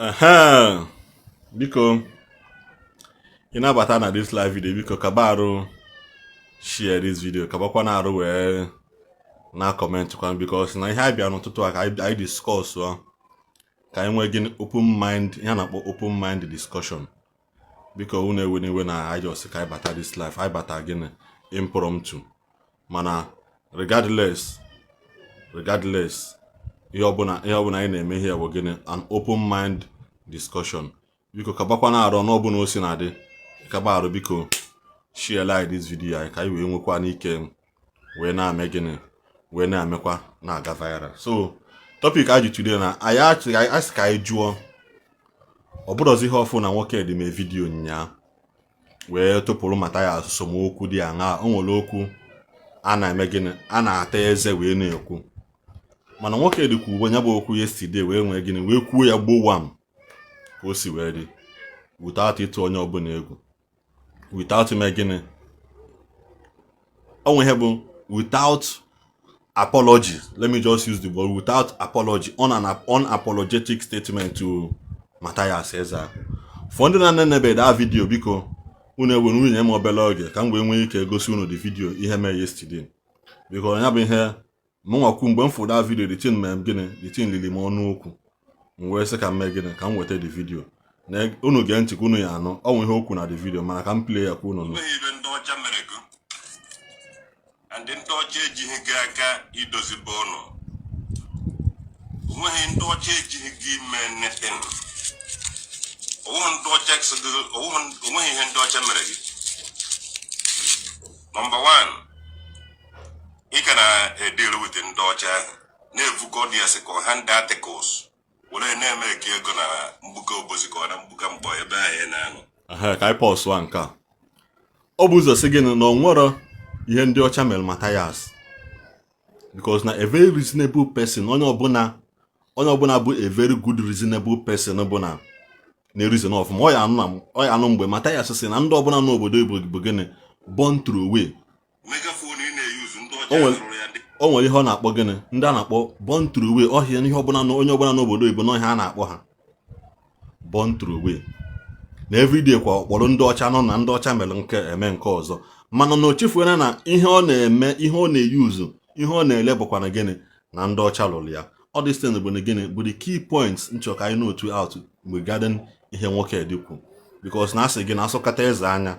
Ehe, biko, ị na-abata na this live video, biko kaba arụ share this video, kabakwa na arụ wee na comment kwa, because na ihe anyị bịa n'ụtụtụ a ka anyị discuss ọ, ka anyị nwee gịnị? Open mind, ihe a na-akpọ open mind discussion. Biko, unu ewe n'iwe na anyị just ka anyị bata this live, anyị bata gịnị? Impromptu. Mana regardless, ihe ọbụla anyị na-eme ihe bụ gịnị? An open mind discussion. Biko, kabakwa na arụ n'ọbụla o si na-adị, kaba arụ, biko, share, like this video anyị, ka anyị wee nwekwa n'ike wee na-eme gịnị? Wee na-emekwa na-aga viral. So topic anyị ji today na anyị achị anyị sị ka anyị jụọ, ọ bụrụzi ihe ọfụ na nwoke dị mee video nyaa wee tụpụrụ Mathias asomokwu dị aṅaa. O nwere okwu a na-eme gịnị? A na-ata eze wee na-ekwu, mana nwoke dịkwa uwe ya bụ okwu yesterday wee nwee gịnị? Wee kwuo ya gbowam ka o si wee dị, without ịtụ onye ọbụla egwu, without ime gịnị? O nwe ihe bụ without apology. Let me just use the word "without apology", on an unapologetic statement to Mathias Ezeaku. For ndị na-anenebe that video, biko, unu ewere nwunye m obere oge ka m wee nwee ike gosi unu the video, ihe mee yesterday, because ya bụ ihe mụnwa kwu mgbe m fụ that video. The thing mere m gịnị? The thing lili m ọnụ okwu. M wee sị ka m mee gịnị? Ka m weta the video na unu gee ntị ka unu ya anụ. Ọ nwe ihe okwu na the video, mana ka m play ya ka unu nụ. Enweghị ibe ndị ọcha mere gị, and ndị ọcha ejighị gị aka idozi be ụnụ. Onweghị ndị ọcha ejighị gị ime anything. Onweghị ndị ọcha sị gị, onweghị ihe ndị ọcha mere gị. Number one, ị ka na-edeal with ndị ọcha ahụ na-evukọ their second hand articles were na-eme ka ego na mgbuka Obosi, ka ọ na mgbuka mkpọ ebe ahụ ị na-anọ. Ehe, ka anyị pọsụa nke a. Ọ bụ ụzọ si gịnị? Na ọ nwere ihe ndị ọcha mere Mathias, because na a very reasonable person, onye ọbụla bụ a very good reasonable person bụ na na-ereason ọfụma, ọ ya anụ na ọ ya anụ mgbe Mathias sị na ndị ọbụla n'obodo Igbo bụ gịnị? Born through way. Megaphone ị na-eyuzu, ndị O ọcha rụrụ ya dị. O nwere ihe ọ na-akpọ gịnị? Ndị a na-akpọ born through way ọhịa, ihe ọbụla onye ọbụla n'obodo Igbo n'ọhịa a na-akpọ ha born through way, na everyday kwa ọkpọrọ ndị ọcha nọ na ndị ọcha mere nke eme nke ọzọ, mana na o chefuona na ihe ọ na-eme, ihe ọ na-eyuzu, ihe ọ na-ele bụkwa na gịnị? Na ndị ọcha lụrụ ya. All these things bụ na gịnị bụ the key points nchọ ka anyị note out regarding ihe nwoke dịkwu, because na asị gị na asụkata eze anya,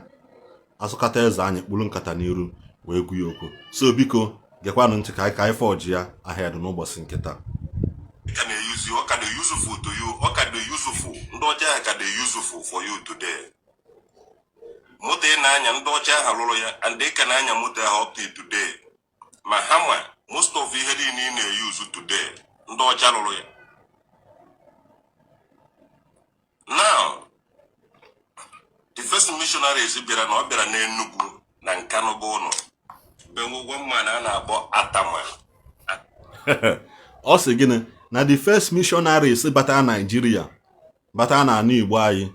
asụkata eze anya kpuru nkata n'iru wee gwu ya okwu. So biko, gekwanụ ntị ka anyị forge ya ahead n'ụbọchị nke taa. Ị ka na-eyuzu, ọ ka dị useful to you, ọ ka dị useful. Ndị ọcha ahụ ka dị useful for you today. Moto ị na-anya, ndị ọcha ahụ lụrụ ya, and ị ka na-anya moto ahụ up to today. Ma ha ma most of ihe niile ị na-eyuzu today, ndị ọcha lụrụ ya. Now, the first missionaries bịara na ọ bịara n'Enugu na Nkanụ bụ ụnụ be one man a na-akpọ Atama. Ọ sị gịnị? Na the first missionaries batara Nigeria, batara n'ala Igbo anyị,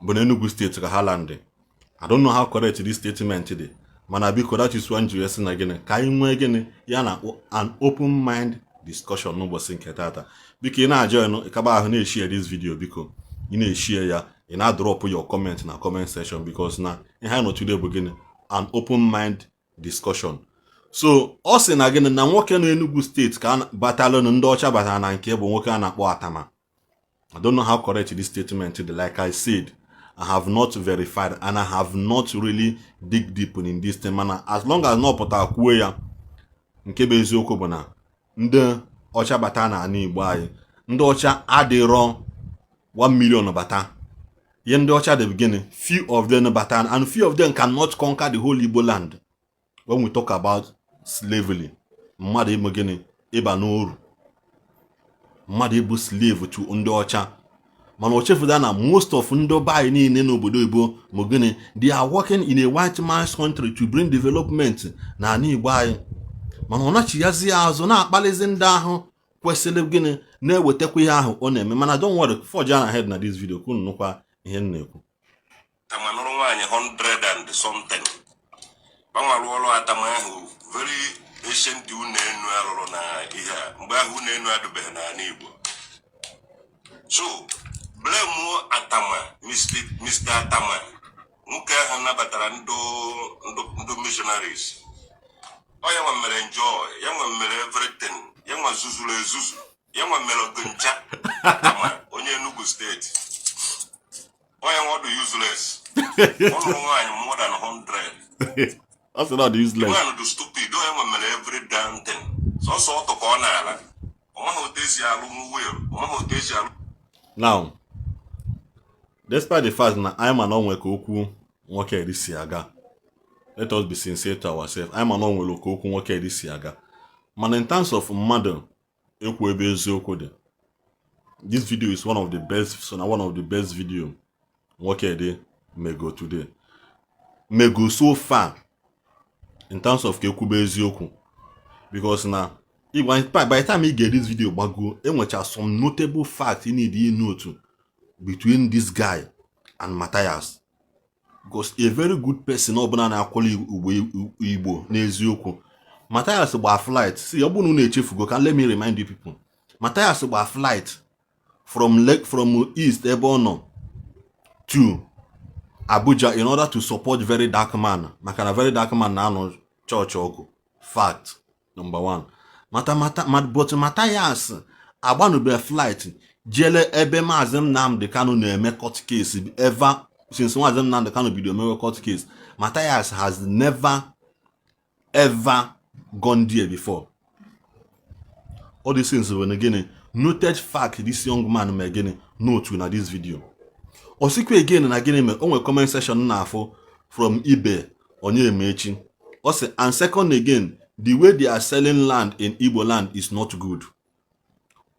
bụ n'Enugu Steeti ka ha landị. I don't know how correct this statement dị, mana biko, that is one ji sị na gịnị? Ka anyị nwee gịnị? Ya na an open mind discussion n'ụbọchị nke tata. Biko, ị na-ajoin, ịkaba ahụ na-eshare this video. Biko, ị na-eshare ya, ị na-drop your comment na comment section, because na ihe anyị nọ today bụ gịnị? An open mind discussion. So ọ sị na gịnị? Na nwoke nọ Enugu Steeti ka batalụnụ, ndị ọcha batara na nke bụ nwoke a na-akpọ Atama. I don't know how correct this statement is. Like I said, I have not verified and I have not really dig deep in this thing. Mana as long as na ọ pụtara kwuo ya, nke bụ eziokwu bụ na ndị ọcha bata n'ala Igbo anyị, ndị ọcha adịrọ 1 million bata. Ihe ndị ọcha dị bụ gịnị? Few of them bata, and few of them cannot conquer the whole Igbo land. When we talk about slavery, mmadụ ịbụ gịnị? Ịba n'oru, mmadụ ịbụ slave to ndị ọcha. Mana o chefuda na most of ndị be anyị niile n'obodo oyibo ma gịnị? They are working in a white man's country to bring development n'ala Igbo anyị. Mana ọ nachighazi azụ na-akpalizi ndị ahụ kwesịrị gịnị? Na-ewetakwa ihe ahụ ọ na-eme. Mana don't worry, forge on ahead na this video ka unu nụkwa ihe m na-ekwu. Atama nụrụ nwaanyị 100 and something, gbanwere ọrụ Atama ahụ, very ancient ụlọ enu alụrụ na ihe a mgbe ahụ ụlọ enu adịbeghị n'ala Igbo. So Blame Atama, Mr. Atama, nwoke ahụ nabatara ndụ missionaries. Ọ ya nwa mere enjoy, ya nwa mere everything, ya nwa zuzuru ezuzu, ya nwa mere ogoncha. Atama, onye Enugu Steeti. Ọ ya nwa, ọ dị useless. Ọ lụrụ nwaanyị more than 100. Ọ sị na ọ dị useless. Man dị stupid. Ọ ya nwa mere every damn thing. Sọsọ ọtụ ka ọ na-ala. Ọ maghị otu esi alụ will, ọ maghị otu esi alụ. Now, despite the fact na anyị ma na o nwere ka okwu nwoke si aga, let us be sincere to ourselves, anyị ma na o nwere ka okwu nwoke si aga, mana in terms of mmadụ ekwu ebe eziokwu dị, this video is one of the best. So na one of the best video nwoke dị mego today, mego so far, in terms of ka ekwube eziokwu, because na by the time ị get this video gbago, enwecha some notable fact you need to note between this guy and Matthias, because a very good person ọbụla na-akwụla Igbo Igbo n'eziokwu. Matthias gba flight si ọ bụrụ na unu echefugo, ka let me remind you people, Matthias gba flight from Lake, from east ebe ọ nọ to Abuja in order to support Very Dark Man, maka na Very Dark Man na-anọ chọọchị ọgụ. Fact number one, mata mata ma, but Matthias agbanube flight jele ebe Maazị Nnamdi Kanu na-eme court case. Ever since Maazị Nnamdi Kanu bido mewe court case, Matthias has never ever gone there before. All these things bụ na gịnị, noted fact this young man mee gịnị, note na this video. Osikwa again na gịnị mee, o nwere comment section na-afụ from Ibe Onyemaechi. Ọ sị, "And second again, the way they are selling land in Igbo land is not good."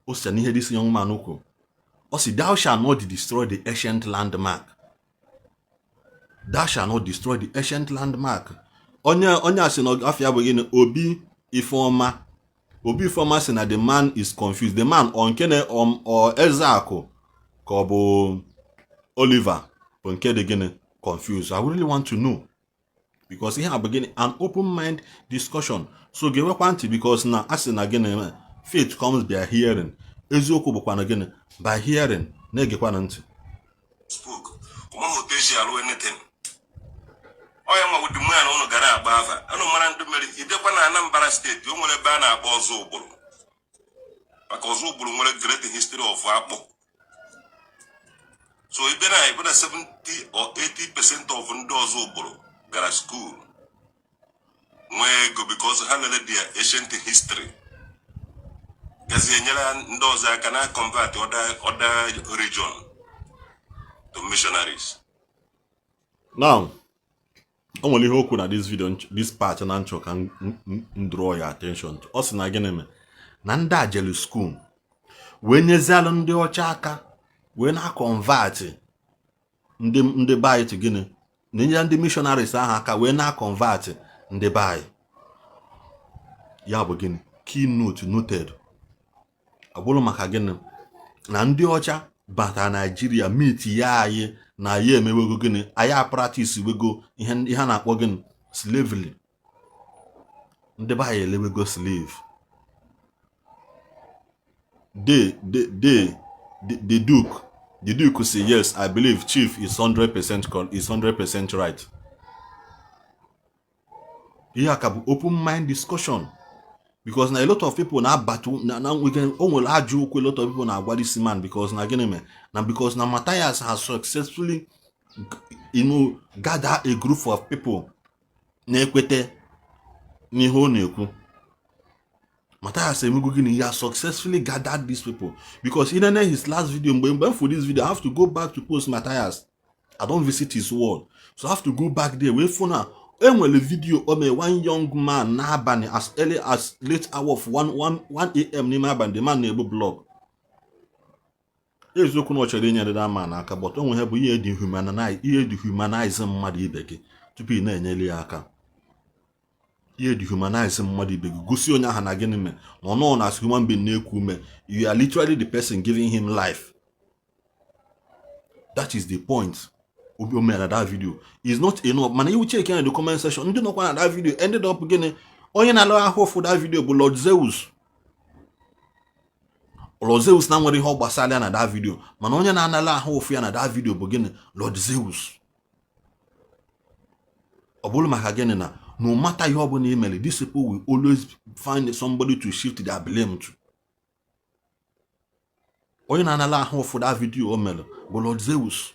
O sị na ihe this young man kwuru, ọ sị, "Thou shall not destroy the ancient landmark. Thou shall not destroy the ancient landmark." Onye a sị na afịa bụ gịnị, Obi Ifeọma. Obi Ifeọma sị na the man is confused. The man ọ nke na ọ Ezeakụ ka ọ bụ Oliver bụ nke dị gịnị confused? I really want to know, because ihe a bụ gịnị, an open mind discussion. So ga-enwekwa ntị, because na a sị na gịnị, faith comes by hearing. Eziokwu bụkwa na gịnị, by hearing. Na-egekwana ntị. Spoke. Ọ maghị otu esi alụ anything. Ọ ya nwa ụdị man ụnụ gara agba afa. Ụnụ mara ndị mere ịbịakwa na Anambra Steeti, o nwere ebe a na-akpọ Ọzọ Ụgbụrụ, maka Ọzọ Ụgbụrụ nwere great history of akpụ. So ịbịa na ebe na 70 or 80% of ndị Ọzọ Ụgbụrụ gara school, nwee ego, because ha lere their ancient history, gazie nyere ndị ọzọ aka na convert other region to missionaries. Now, o nwere ihe okwu na this video, this part na nchọ ka m draw your attention to. Ọ sị na gịnị mere na ndị a jelu school wee nyezialụ ndị ọcha aka wee na-convert ndị be anyị to gịnị, na-enyere ndị missionaries ahụ aka wee na-convert ndị be anyị. Ya bụ gịnị, keynote noted. Ọ bụrụ maka gịnị na ndị ọcha bata Naijiria meet ya anyị na ya emewego gịnị, anyị apractice wego ihe a na-akpọ gịnị, slavery. Ndị be anyị elewego slave. The duke say, "Yes, I believe chief is 100% is 100% right." Ihe a ka bụ open mind discussion, because na a lot of people na-abata na o nwere ajọ okwu a lot of people na-agwa this man, because na gịnị mere na because na Matthias has successfully gather a group of people na-ekwete n'ihe ọ na-ekwu. Matthias emego gịnị? He has successfully gathered these people, because in his last video, mgbe for this video, I have to go back to post Matthias. I don't visit his wall, so I have to go back there wee fụ na enwere video o mee one young man n'abalị, as early as late hour of 1 1 1 a.m. n'ime abalị. The man na-egbu block. Eziokwu na ọ chọrọ inyere that man aka, but o nwere bụ ihe dị humanize, ihe dị humanize mmadụ ibe gị tupu ị na-enyere ya aka. Ihe dị humanize mmadụ ibe gị, gosi onye ahụ na gịnị mee na ọ nọ na as human being na-eku ume. You are literally the person giving him life. That is the point obi o mere na that video is not enough. Mana iwu check na the comment section, ndị nọkwa na that video ended up gịnị, onye na-alụ ahụ ụfụ that video bụ Lord Zeus. Lord Zeus na nwere ihe ọ gbasara ya na that video, mana onye na-anala ahụ ụfụ ya na that video bụ gịnị? Lord Zeus. Ọ bụrụ maka gịnị na no matter ihe ọbụla i mere, these people will always find somebody to shift their blame to. Onye na-anala ahụ ụfụ that video o mere bụ Lord Zeus.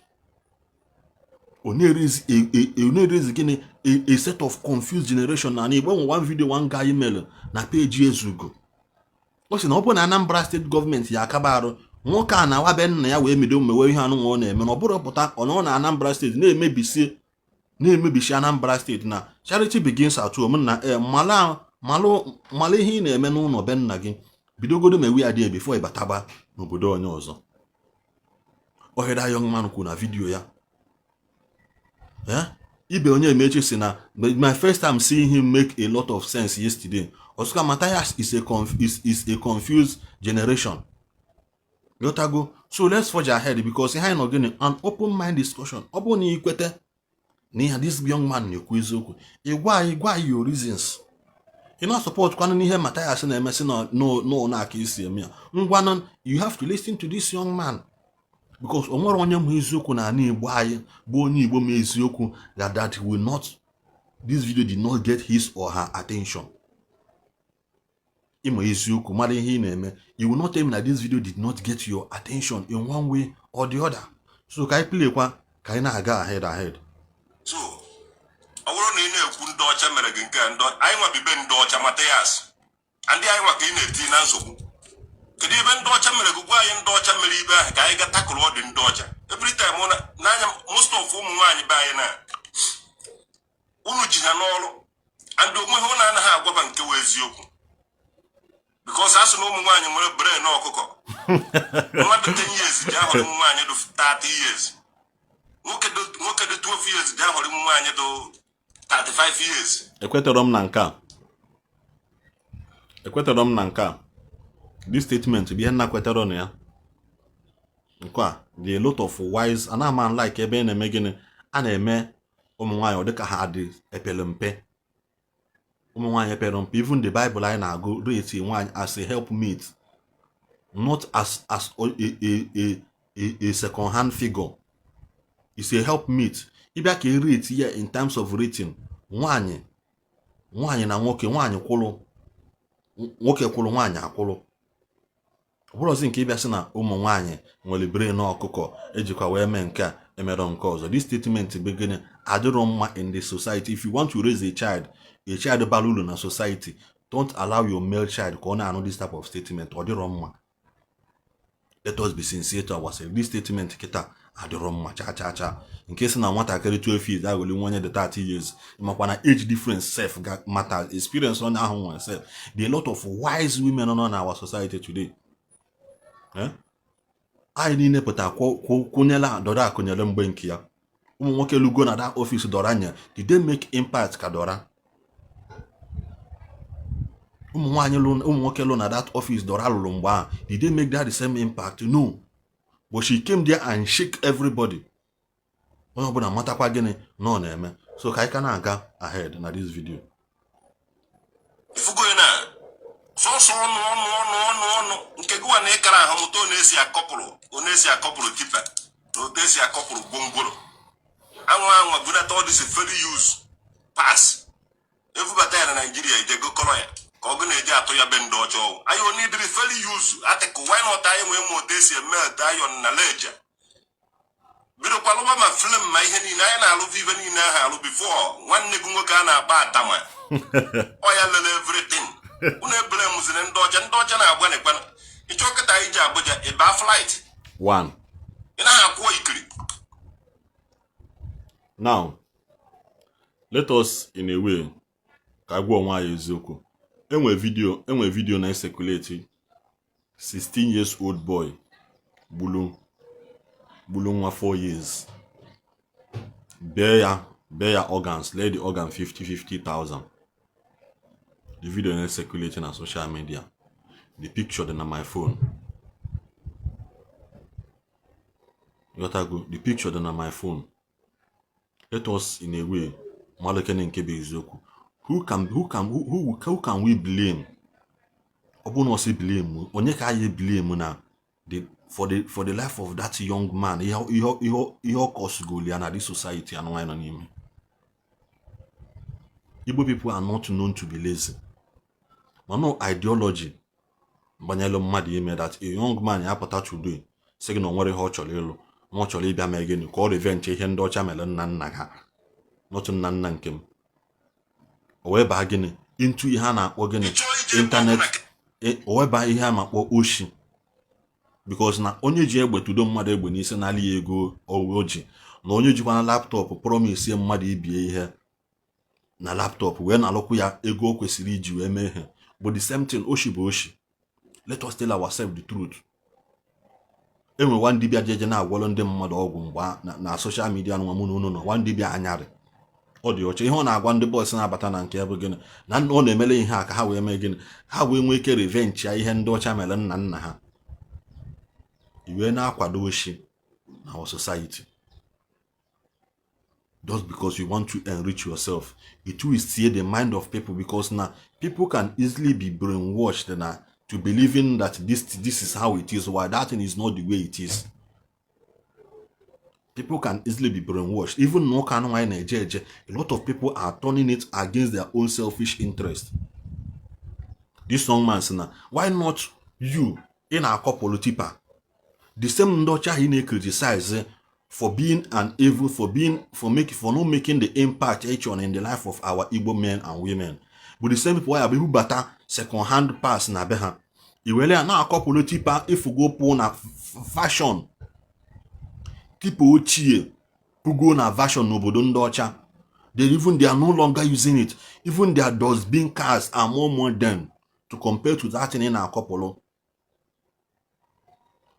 Ọ na-erezi gịnị? A set of confused generation na Igbo. Nwe one video one guy mere na page Ezugo, ọ sị na ọ bụrụ na Anambra State gọọmenti ya akaba arụ, nwoke a na-awabe nna ya wee medo mewe ihe anụnwa ọ na-eme, na ọ bụrụ pụta ọ nọ na Anambra Steeti na-emebisi na-emebisi Anambra Steeti, na charity begins at home, na mala malụ ihe ị na-eme n'ụlọ be nna gị, bidogodo mewe ya dị before ịbataba n'obodo onye ọzọ. Ohere young man kwuru na video ya. Ibe onye emechi si na my first time seeing him make a lot of sense yesterday. Oscar Matthias is a confused generation. Yotago. So let's forge ahead, because ihe anyị nọ gịnị? An open mind discussion. Ọ bụrụ na ị kwete na ihe this young man na-ekwu eziokwu, ị gwa anyị, gwa anyị your reasons. Ị na-support kwanụ n'ihe Matthias na-emesị na n'ụlọ aka isi eme ya, ngwanụ, you have to listen to this young man, because o nwere onye ma eziokwu na ala Igbo anyị bụ onye Igbo ma eziokwu that will not, this video did not get his or her attention. Ịma eziokwu, mara ihe ị na-eme, you will not tell me that this video did not get your attention in one way or the other. So ka anyị play kwa, ka anyị na-aga ahead ahead. So ọ bụrụ na ị na-ekwu ndị ọcha mere gị nke a, ndị anyị nwa bibe ndị ọcha, Mathias, ndị anyị nwa ka ị na-eti na nsogbu. Kedu ebe ndị ọcha mere gị? Gwa anyị ndị ọcha mere ibe ahụ ka anyị ga takụrụ ọ dị ndị ọcha every time n'anya. Most of ụmụ nwaanyị be anyị na unu ji ha n'ọrụ and onwe ha, unu anaghị agwaba nke wụ eziokwu, because a sị na ụmụ nwaanyị nwere brain ọkụkọ. Mmadụ 10 years ji ahọrọ ụmụ nwaanyị dị 30 years, nwoke dị 12 years ji ahọrọ ụmụ nwaanyị dị 35 years. Ekwetọrọ m na nke a, ekwetọrọ m na nke a. This statement bụ ihe nna kwetara na ya. Nke a dị a lot of wise ana ama like ebe na-eme gịnị, a na-eme ụmụ nwaanyị ọ dịka ha dị epere mpe. Ụmụ nwaanyị epere mpe. Even the Bible anyị na-agụ rate nwaanyị as a helpmeet, not as a second hand figure. It's a helpmeet. Ịbịa ka e rate ya in terms of rating nwaanyị, nwaanyị na nwoke, nwaanyị kwụrụ, nwoke kwụrụ, nwaanyị akwụrụ. Ọ bụrụzi nke ịbịa sị na ụmụ nwaanyị nwere brain ọkụkọ ejikwa wee mee nke a emere nke ọzọ. This statement bụ gịnị? Adịrọ mma in the society. If you want to raise a child, a child bara uru na society, don't allow your male child ka ọ na-anụ this type of statement. Ọ dịrọ mma. Let us be sincere to ourselves. This statement kịta adịrọ mma cha cha cha. Nke si na nwatakịrị 12 years aghọli nwa onye dị 30 years, makwa na age difference sef ga matters, experience onye ahụ nwere sef. There are a lot of wise women nọ na our society today. Eh? Anyị niile pụta kwụnyela dọrọ akụnyere mgbe nke ya. Ụmụ nwoke lugo na that office dọrọ anya, did they make impact ka dọra? Ụmụ nwaanyị lụ, ụmụ nwoke lụ na that office dọrọ lụrụ mgbe ahụ, did they make that the same impact? No, but she came there and shake everybody. Onye ọbụla matakwa gịnị na ọ na-eme. So ka anyị ka na-aga ahead na this video. Ifugo na sọsọ ọnụ ọnụ ọnụ ọnụ ọnụ nke gịwa na ịkara ahụ mụta ọ na-esi akọpụrụ, ọ na-esi akọpụrụ tipper na otu esi akọpụrụ gwongworo. Anwa anwa bunata all this fairly used parts, ebubata ya na Naijiria, ije gokọrọ ya ka ọgụ na-eji atụ ya be ndị ọcha. Ọwụ anyị onye dịrị fairly used article, why not anyị nwee ma otu esi eme iron na leja, bidokwa lụba ma film ma ihe niile anyị na-alụ, ife niile ahụ alụ before nwanne gị nwoke a na-akpa atama ọ ya lele everything. Unu ebere mụziri ndị ọcha, ndị ọcha na-agbanịkwana ịchọ kịta anyị ji Abuja ịba flight. One. Ị naghị akwụọ ikiri. Now let us in a way ka a gwa onwe anyị eziokwu. Enwe video na-ecirculate 16 years old boy gbulu nwa 4 years, bee ya organs, lay the organ 50 50,000. The video na-ecirculate na social media. The picture dị na my phone. Ghọtago? The picture dị na my phone. Let us in a way malụkene nke bụ eziokwu. Who can we blame? Ọ Ọ bụrụ na ọ sị blame, onye ka anyị blame na the for the life of that young man, ihe ọ kọsugolu ya na this society anụ anyị nọ n'ime? Igbo people are not known to be lazy, mana ideology gbanyelu mmadụ ime that a young man ya pụta today sị gị na o nwere ihe ọ chọrọ ịlụ, na ọ chọrọ ịbịa mee gịnị? Ka ọ revenge ihe ndị ọcha mere nna nna ha, not nna nna nke m. O wee baa gịnị? Into ihe a na-akpọ gịnị? Ịchọọ ije ebe internet. Ọbụla. O wee baa ihe a na-akpọ oshi, because na onye ji egbe tụdo mmadụ egbe n'isi n'ala ya ego o ji, na onye jikwana laptop promise mmadụ ibie ihe na laptop wee na-alụkwu ya ego o kwesịrị iji wee mee ihe bụ the same thing. Oshi bụ oshi. Let us tell ourselves the truth. Enwe nwa dibịa jeje na-agwọrọ ndị mmadụ ọgwụ mgbe na social media nwa mụ na unu nọ. Nwa dibịa anyarị ọ dị ọcha. Ihe ọ na-agwa ndị boys na-abata na nke bụ gịnị? Na ọ na-emele ihe a ka ha wee mee gịnị? Ha wee nwee ike revenge ya ihe ndị ọcha mere nna nna ha. Iwee na-akwado oshi na our society just because you want to enrich yourself. It twists the mind of people, because now people can easily be brainwashed na to believing that this is how it is, while that thing is not the way it is. People can easily be brainwashed. Even n'ụka anụ anyị na-eje eje, a lot of people are turning it against their own selfish interest. This young man sị na why not you ị na-akọpụrụ tipper, the same ndị ọcha ahụ ị na-criticize for being an evil, for being for making for not making the impact each on in the life of our Igbo men and women, but the same people ya bụ ibubata second hand parts na be ha, iwere ya na-akọpụrụ tipper ifugo pụ na fashion, tipper ochie pugo na version n'obodo ndị ọcha. They are no longer using it. Even their dustbin cars are more modern to compare to that thing ị na-akọpụrụ.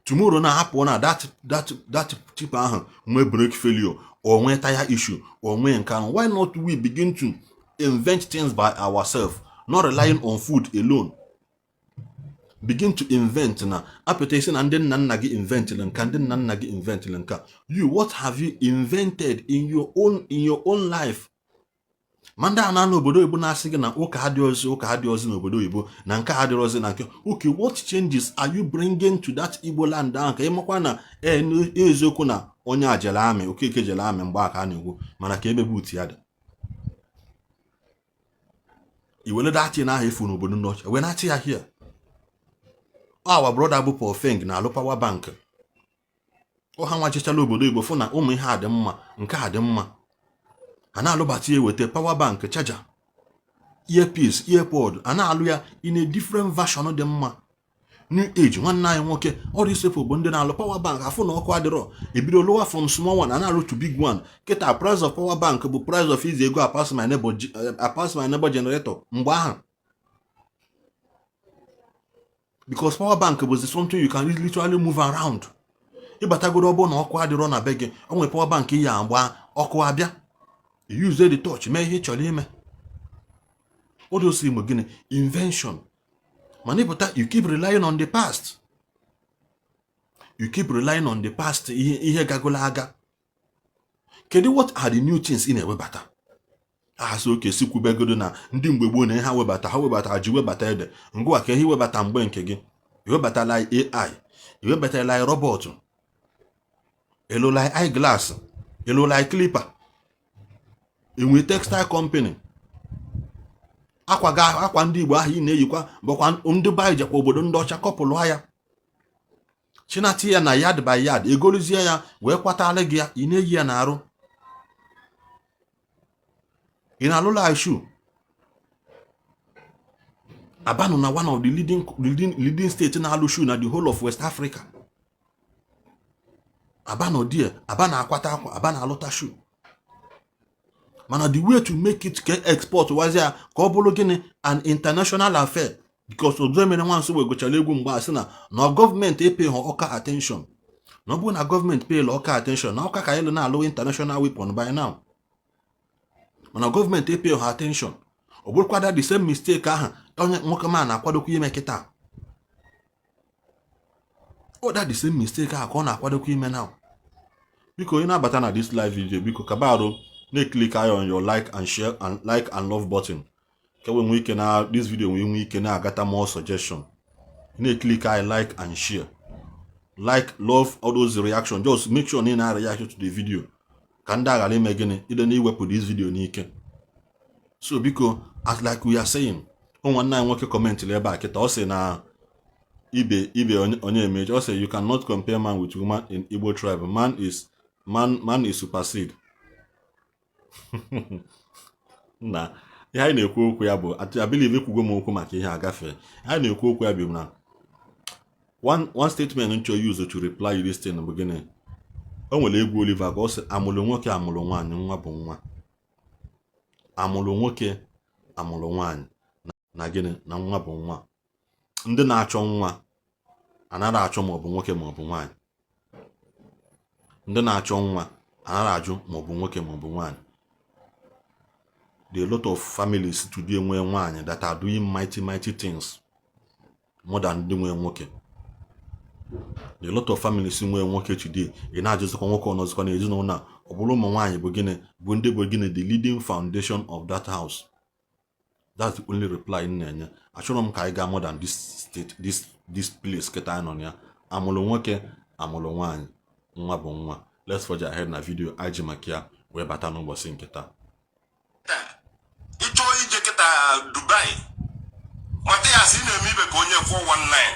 Tomorrow na-apụ na that tipper ahụ nwee brake failure or nwee tire issue or nwee nke ahụ, why not we begin to invent things by ourselves, not relying on food alone? Begin to invent. Na apụta isi na ndị nna nna gị inventịrị nka, ndị nna nna gị inventịrị nka. You, what have you invented in your own life? Ma ndị a na n'obodo oyibo na-asị gị na ụka adịghịzi, ụka adịghịzi n'obodo oyibo, na nke adịrọzi na nke. Okay, what changes are you bringing to that Igbo land ahụ, ka ịmakwa na eziokwu na onye a jere amị, Okeke jere amị mgbe a ka a na-ekwu, mana ka ebe buut ya dị iwere datin ahụ efu n'obodo ndị ọcha wee na-achị ya here? Our brother bụ Paul Feng na-alụ power bank. Ọ ha nwachichala obodo Igbo fụ na ụmụ ihe a dị mma, nke a dị mma, a na-alụbata ya, eweta power bank, charger, earpiece, earpod, a na-alụ ya in a different version dị mma, new age. Nwanne anyị nwoke ọrụ isepụ bụ ndị na-alụ power bank, afụ na ọkụ adịrọ, ebido lụwa from small one, a na-alụ to big one. Kịta price of power bank bụ price of izi ego apass my neighbor generator mgbe ahụ, because power bank bụzi something you can literally move around. Ịbatagoro, ọ bụrụ na ọkụ adịrọ na be gị, o nwere power bank ya agba ọkụ abịa, use the torch mee ihe ị chọrọ ime. O dosi mgbe gịnị? Invention. Mana ịpụta, you keep relying on the past, you keep relying on the past, ihe gagolo aga. Kedu, what are the new things ị na-ewebata? Asị oke sikwubegodo na ndị mgbe gboo na ihe ha webata, ha webata ji, webata ede ngwa, ka ihe webata mgbe nke gị. Iwebatala AI, iwebatala robot, elụla eyeglass, elụla clipper, enwe textile company. Akwa ga akwa ndị Igbo ahụ ị na-eyikwa bụkwa ndị be anyị jekwa obodo ndị ọcha kọpụlụ ya, chinati ya na yard by yard, egoluzie ya wee kwatala gị ya, ị na-eyi ya n'arụ. Ị na-alụla shoe. Aba nọ na one of the leading state na-alụ shoe na the whole of West Africa. Aba nọ there. Aba na-akwata akwa, Aba na-alụta shoe, mana the way to make it ka export wazi ya ka ọ bụrụ gịnị? An international affair, because Ozoemena Nwanso wegochara egwu mgbe a sị na gọọmenti epay ha Ọka attention, na ọ bụrụ na gọọmenti payla Ọka attention, na Ọka ka anyị na-alụ international weapon by now, mana gọọmenti epay ha attention. Ọ bụrụkwada the same mistake ahụ onye nwoke ma na-akwadokwa ime kịta. Ọ da the same mistake ahụ ka ọ na-akwadokwa ime now. Biko, onye na-abata na this live video, biko kaba arụ na-eclick anya on your like and share and like and love button, ka wee nwee ike na this video nwee ike na-agata more suggestion. Na-eclick I like and share, like, love, all those reaction. Just make sure na ị na-react to the video ka ndị aghara ime gịnị, ide na iwepụ this video n'ike. So biko, as like we are saying, ụmụ nwanne anyị nwoke commentịrị ebe a kịta, ọ sị na ibe ibe onye emeji, ọ sị, "You cannot compare man with woman in Igbo tribe. Man is man, man is supersede." Na ihe anyị na-ekwu okwu ya bụ, I believe ekwugo m okwu maka ihe agafe. Ihe anyị na-ekwu okwu ya bụ na one statement nchọ use to reply this thing bụ gịnị? O nwere egwu Oliver ka ọ sị, "Amụrụ nwoke, amụrụ nwaanyị, nwa bụ nwa. Amụrụ nwoke, amụrụ nwaanyị, na gịnị? Na nwa bụ nwa." Ndị na-achọ nwa anaghị achọ maọbụ nwoke maọbụ nwaanyị. Ndị na-achọ nwa anaghị ajụ maọbụ nwoke maọbụ nwaanyị. There are a lot of families today nwee nwaanyị that are doing mighty, mighty things more than ndị nwee nwoke. There are a lot of families nwee nwoke today, ị na-ajụzikwa nwoke ọ nọzikwa n'ezinụlọ a. Ọ bụrụ ụmụ nwaanyị bụ gịnị, bụ ndị bụ gịnị, the leading foundation of that house. That's the only reply m na-enye. Achọrọ m ka anyị gaa more than this state, this place kịta anyị nọ na ya. Amụrụ nwoke, amụrụ nwaanyị, nwa bụ nwa. Let's forge ahead na video anyị ji maka ya wee bata n'ụbọchị nke taa. Ịchọọ ije kịta Dubai, Mathias, ị na-eme ibe ka onye 419.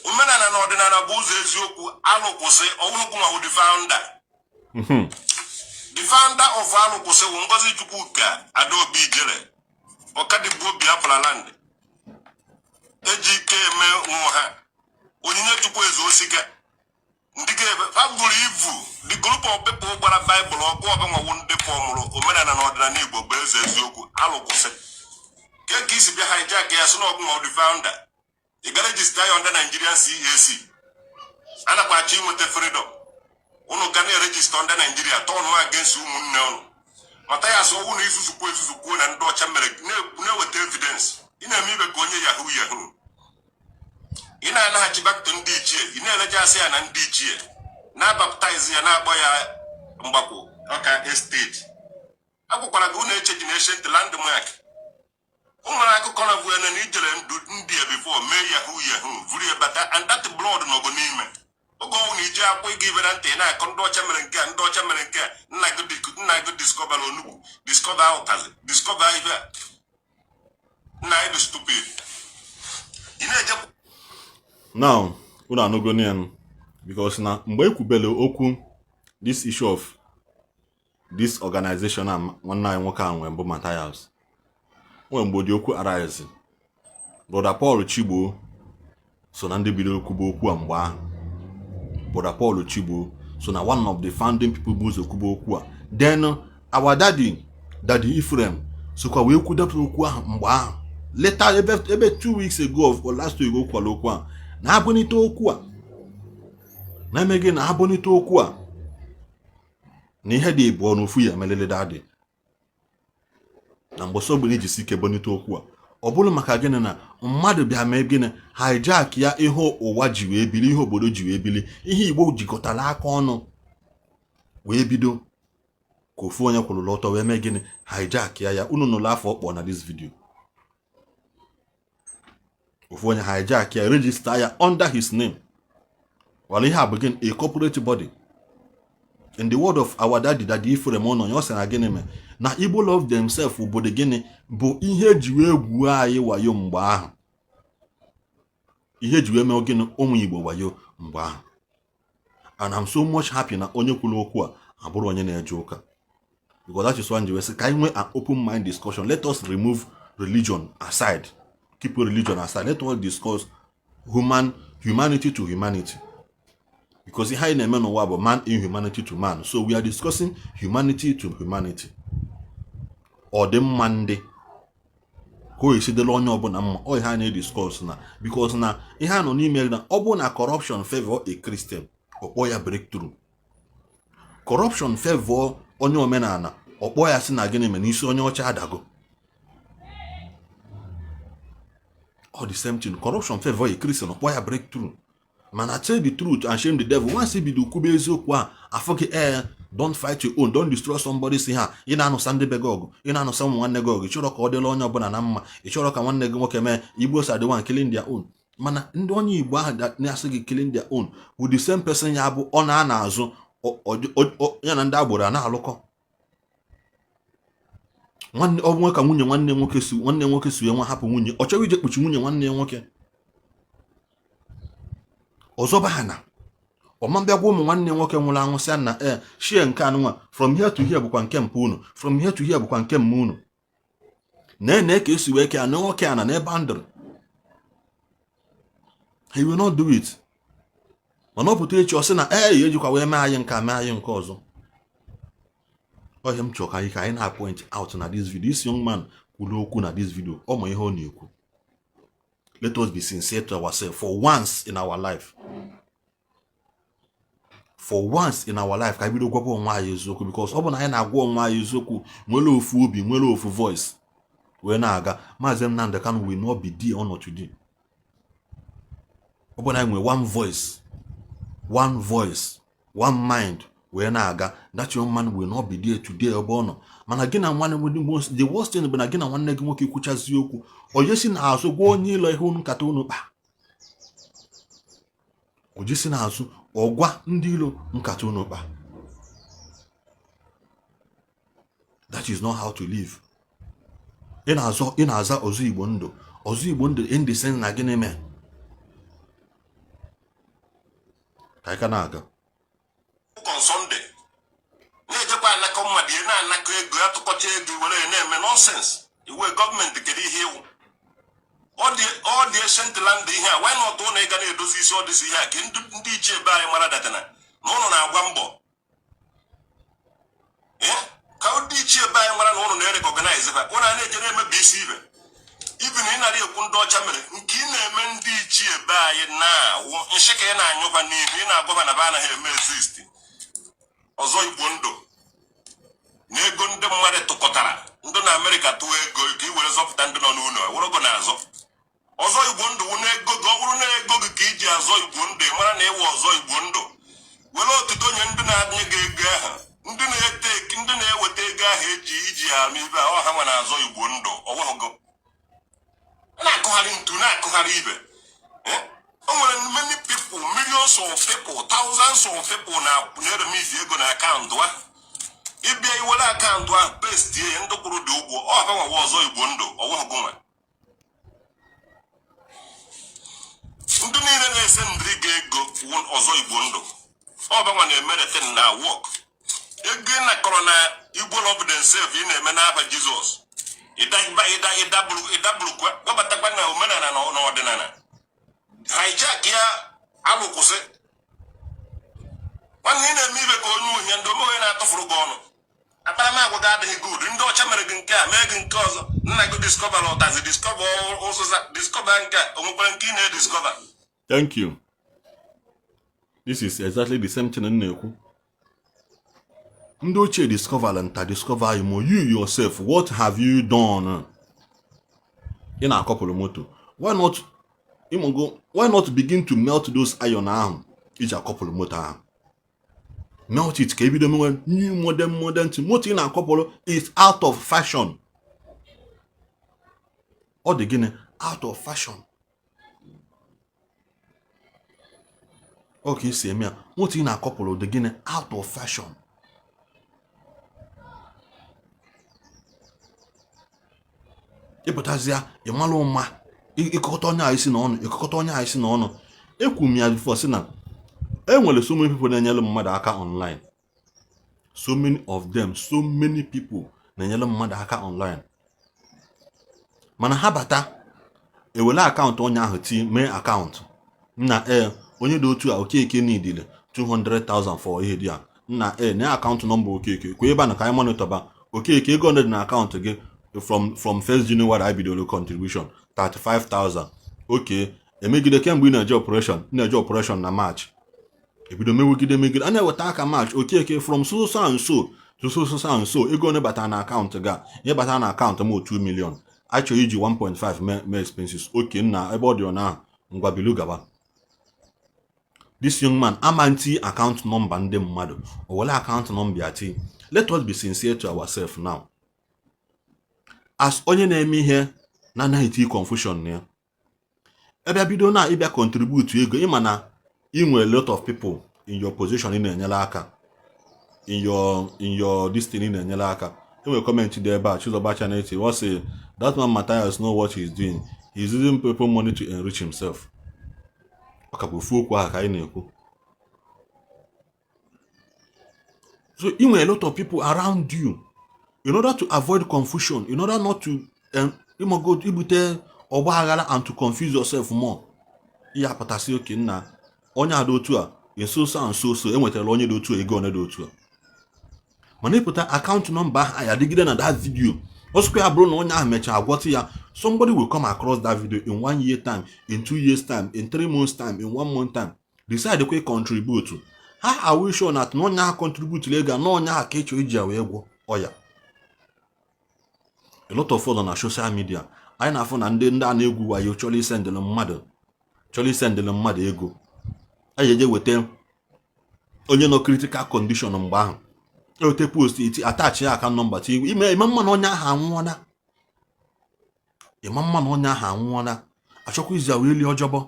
Omenala na ọdịnala bụ ụzọ eziokwu. Alụkwụsị ọwụrụkwụ nwa, the founder, the founder of alụkwụsị wụ Ngozi Chukwuka Adaobi Ijere Ọkadigbo Biafra land, eji ike eme nwa ha, Onyinye Chukwu Eze Osika, ndị ga-ebe ha buru ivu. The group of people gbara Baịbụl ọkụ ọbụnwawu ndị formụrụ omenala na ọdịnala Igbo bụ eze eziokwu. Alụkwụsị ke ka isi bịa hijack ya, sị na ọgụ the founder. Ị ga register ya under Nigerian CAC. Anakwa achọ inweta freedom, unu ga na-eregister under Nigeria, turn against ụmụnne unu. Mata ya sị ọnwụ na izuzukwu ezuzukwuo na ndị ọcha mere na-eweta evidence. Ị na-eme ibe ka onye yahoo yahoo. Ị na-anaghachi back to ndị ichie, ị na-eleje asị ya na ndị ichie na-abaptize ya, na-akpọ ya Mgbakwu Ọka Estate. Agwakwara gị unu echeji na ancient landmark. O nwere akụkọ na vuene na ijere ndụ ndị ya before mee yahoo yahoo vuru ya bata, and that blood nọgo n'ime oge ọnwụ na ije akwụ ịga ibe na ntị. Ị na-akọ ndị ọcha mere nke a, ndị ọcha mere nke a. Nna gị nna gị discover onugbu, discover ụtazi, discover ibe a. Nna anyị dị stupid. Ị na-eje Now unu anụgo ya, because na mgbe ekwubele okwu this issue of this organization a nwanne anyị nwoke a nwee mbụ, Matthias nwere mgbe dị okwu arise. Brother Paul Chigbo so na ndị bidoro kwuba okwu a mgbe ahụ. Brother Paul Chigbo so na one of the founding people bụ ụzọ kwuba okwu a. Then our daddy, Daddy Ephraim, sokwa wee kwudepụta okwu ahụ mgbe ahụ. Later, ebe 2 weeks ago or last week, o kwara okwu a na-abụnite okwu a na-eme gị na-abụnite okwu a na ihe dị ịbụọ n'ofu ya emelele. Daddy na mgbe sogbere ijisi ike bonite okwu a, ọ bụrụ maka gịnị na mmadụ bịa mee gịnị, hijack ya, ihe ụwa ji wee bili, ihe obodo ji wee bili, ihe Igbo jikọtara aka ọnụ wee bido, ka ofu onye kwụrụla ọtọ wee mee gịnị, hijack ya. Ya unu nụrụ afọ ọkpọ na this video. Ofu onye hijack ya, register ya under his name. Wala ihe a bụ gịnị? A corporate body. In the word of our daddy, Daddy Ephraim Ọnọnya, ọ sị na gịnị mee na Igbo love themselves, obodo gịnị bụ ihe eji wee gwuo anyị wayo mgbe ahụ, ihe eji wee mee gịnị, ụmụ Igbo wayo mgbe ahụ. And I'm so much happy na onye kwuru okwu a abụrụ onye na-eje ụka, because that is why nji wee sị ka anyị nwee an open mind discussion. Let us remove religion aside, keep religion aside. Let us discuss humanity to humanity, because ihe anyị na-eme n'ụwa bụ man inhumanity to man. So we are discussing humanity to humanity, ọdịmma ndị ka o esi dịrị onye ọbụla mma. Ọ ihe a na-ediscuss na because na ihe a nọ n'ime na ọ bụrụ na corruption favor a Christian, ọkpọ ya breakthrough. Corruption favor onye omenala, ọkpọ ya sị na gịnị mere n'isi onye ọcha adago. All the same thing, corruption favor a Christian, ọkpọ ya breakthrough. Mana tell the truth and shame the devil. Once ibido kwube eziokwu a, afọ gị ee, don't fight your own, don't destroy somebody. Si ha ị na-anụsa ndị be gị ọgụ, ị na-anụsa ụmụ nwanne gị ọgụ, ị chọrọ ka ọ dịla onye ọbụla na mma, ị chọrọ ka nwanne gị nwoke mee. Igbo are the one killing their own. Mana ndị onye Igbo ahụ na-asị gị killing their own with the same person, ya bụ ọ na-ana azụ ya na ndị agboro a na-alụkọ. Nwanne ọ bụ ka nwunye nwanne nwoke si, nwanne nwoke si nwa hapụ nwunye, ọ chọrọ ije kpuchi nwunye nwanne ya nwoke ọzọ. Ba ha na ọma mbịa gwa ụmụ nwanne nwoke nwụrụ anwụ, sị na e shie nke anụnwa, from here to here bụkwa nke mpa unu, from here to here bụkwa nke mma unu, na ka esi wee kee na nwoke a na n'ebe andụrụ. He will not do it. Mana ọ pụta echi, ọ sị na ee, ejikwa wee mee anyị nke a, mee anyị nke ọzọ. Ọhịa m chọrọ ka anyị na-point out na this video, this young man kwuru okwu na this video, ọ ma ihe ọ na-ekwu. Let us be sincere to ourselves for once in our life. For once in our life, ka anyị bido gwakwa onwe anyị eziokwu, because ọ bụ na anyị na-agwa onwe anyị eziokwu, nwere ofu obi, nwere ofu voice wee na-aga, Maazị Nnamdi Kanu will not be there ọ nọ today. Ọ bụ na anyị nwere one voice, one voice, one mind wee na-aga, that young man will not be there today ebe ọ nọ. Mana gị na nwanne gị, the worst thing bụ na gị na nwanne gị nwoke kwuchazi okwu, onye si n'azụ gwa onye ịlọ ihe unu nkata unu kpa, oji si n'azụ ọgwa ndị ilo nkata unu kpa. That is not how to live. Ị na-azọ, ị na-aza ọzọ Igbo ndụ, ọzọ Igbo ndụ in the sense na gịnị mee ka anyị ka na-aga. On Sunday na-ejekwa anakọ mmadụ ihe, na-anakọ ego ya, tụkọcha ego were ya na-eme nonsense. Iwe gọọmenti, kedu ihe iwu ọ dị ancient land ihe a? Why not ụnụ ịga na-edozi isi ọ dịzi ihe a ka ndị ichie be anyị mara datana na ụnụ na-agba mbọ, ka ndị ichie be anyị mara na ụnụ na-erecognize ha. Ụnụ a na-eje na-emebi isi ibe even ị nara ekwu ndị ọcha mere nke ị na-eme. Ndị ichie be anyị na-awụ nshị ka ị na-anyụkwa n'ihu, ị na-agwa na ba anaghị eme exist. Ọzọ Igbo ndụ na ego ndị mmadụ tụkọtara, ndị na Amerịka tụọ ego ka ị were zọpụta ndị nọ n'ụlọ ewere na-azọ ọzọ Igbo ndụ wụ n'ego gị. Ọ bụrụ na ego gị ka iji azọ Igbo ndụ, ị mara na ịwụ ọzọ Igbo ndụ. Were otuto nye ndị na-adịnye gị ego ahụ, ndị na-ete, ndị na-eweta ego ahụ eji iji ama ibe a, ọha nwa na-azọ Igbo ndụ. Ọwụghụgo na-akụgharị ntu, na-akụgharị ibe. O nwere many people, millions of people, thousands of people na na-eremizi ego na akaụntụ a. Ịbịa iwere akaụntụ ahụ paste ya, ndị kwụrụ dị ụgwọ, ọha nwawa ọzọ Igbo ndụ. Ọwụghụgo nwa ndị niile na-ese ndịrị gị ego ọzọ Igbo ndụ, ọbanwa na-emerete na work ego ị nakọrọ na Igbo love themselves. Ị na-eme n'afa Jizọs, ịdaburukwa gbabatakwa na omenala na ọdịnala, hijack ya, alụkwụsị. Nwanne, ị na-eme ibe ka onye uhie, ndị ome onye na-atụfuru gị ọnụ. Akparamagwa gị adịghị good. Ndị ọcha mere gị nke a, mee gị nke ọzọ. Nna gị discover ụtazi, discover ụzụza, discover nke a, o nwekwara nke ị na-ediscover. Thank you. This is exactly the same thing m na-ekwu. Ndị ochie discover nta, discover imo. You yourself, what have you done? Ị na-akọpụrụ moto, why not ịmụgo? Why not begin to melt those iron ahụ iji akọpụrụ moto ahụ? Melt it ka ebido mewe new modern thing. Moto ị na-akọpụrụ is out of fashion. Ọ dị gịnị? Out of fashion. Ọ ka esi eme ya. Moto ị na-akọpụrụ dị gịnị? Out of fashion. Ịpụtazịa, ịmalụ mma, ịkọkọta onye a isi n'ọnụ, ịkọkọta onye a isi n'ọnụ. Ekwu m ya before, sị na e nwere so many people na-enyere mmadụ aka online. So many of them, so many people na-enyere mmadụ aka online, mana ha bata, ewere akaụntụ onye ahụ tii mee akaụntụ nna e onye dị otu a. Okeke needile 200,000 for ihe dị a. Nna e na akaụntụ nọmba Okeke kwa ebe a na ka anyị monitorba Okeke ego ole dị na akaụntụ gị from 1st January anyị bidoro contribution 35,000. Okay, emegide kemgbe ị na-eje operation, ị na-eje operation na March, ebido mewegide megide a na-eweta aka March. Okeke, from so so and so to so so and so, ego ole batara na akaụntụ gị a? Ihe batara na akaụntụ m 2 million, achọrọ iji 1.5 mee expenses. Okay nna, ebe ọ dị ọ na ngwa bilu gaba. This young man ama nti akaụntụ nọmba ndị mmadụ, o were akaụntụ nọmba ya ti. Let us be sincere to ourselves now. As onye na-eme ihe na-anaghị eti confusion na ya, Ebe bido na ịbịa contribute ego, ịma na ị nwere lot of people in your position ị na-enyere aka, in your this thing ị na-enyere aka. Enwere comment dị ebe a, Chizoba Channel, ọ sị, "That man Matthias know what he's doing. He's using people money to enrich himself." Ọ ka bụ ofu okwu ahụ ka anyị na-ekwu. So ị nwere a lot of people around you. In order to avoid confusion, in order not to ịmago ibute ọgba aghara and to confuse yourself more, ihe apụtasị oke nna onye a dị otu a, nso so and so so enwetara onye dị otu a ego one dị otu a. Mana ịpụta account number ahụ adịgide na that video, ọsụkwa ya bụrụ na onye ahụ mechaa agwọta ya, somebody will come across that video in one year time, in 2 years time, in 3 months time, in one month time, decide kwe contribute. Ha are we sure that na onye ahụ contribute ego na onye ahụ ka ịchọ iji ya wee gwọ ọya? A lot of us na social media, anyị na-afụ na ndị a na-egwu wayo chọrọ isendịlụ mmadụ ego. Anyị eje weta onye nọ critical condition mgbe ahụ, eweta post iti attach ya account number ti ime ịma mma na onye ahụ anwụọla, ịma mma na onye ahụ anwụọla, achọkwa izi wee lie ọjọbọ.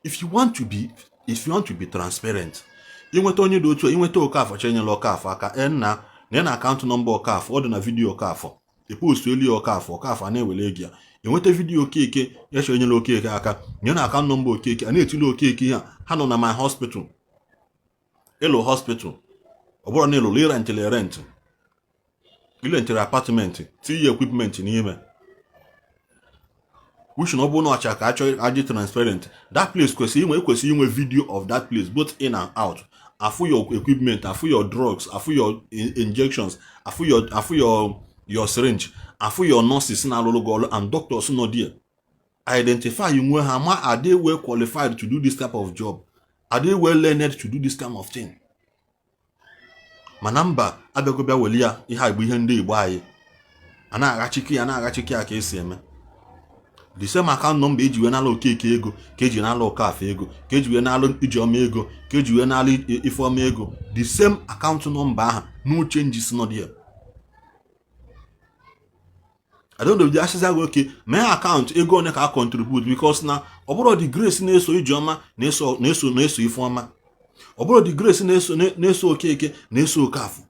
If you want to be transparent, inweta onye dị otu a, inweta Okafọ, chenyela Okafọ aka e nna na na account number Okafọ, ọ dị na video Okafọ, epost elu Okafọ, Okafọ a na-ewere ego ya. Enweta video Okeke ya, chọrọ enyela Okeke aka, nye na account number Okeke, a na-etili Okeke ihe a. Ha nọ na my hospital, ịlụ hospital, ọ bụrụ na ịlụrụ, irentịrị rent, irentịrị apartment, tinye equipment n'ime, which na ọ bụrụ na ọcha ka achọ adị transparent, that place kwesịrị inwe video of that place, both in and out. Afụ your equipment, afụ your drugs, afụ your injections, afụ your syringe, afụ your nurses na-alụrụ gị ọrụ and doctors nọ there. Identify nwe ha ma are they well qualified to do this type of job? Are they well learned to do this kind of thing? Mana mba, abịago bịa weli ya. Ihe a bụ ihe ndị Igbo anyị a na-aghachike ya, na-aghachike ya ka esi eme. The same account number eji wee nala Okeke ego ka eji nala Okafọ ego, ka eji wee nalụ Ijeọma ego, ka eji wee nalụ Ifeọma ego. The same account number ahụ, no changes nọ there. I don't know, asịza gị oke mee account ego one ka a contribute, because na ọ bụrụ the grace na-eso Ijeọma na-eso Ifeọma, ọ bụrụ the grace na-eso Okeke na-eso Okafọ.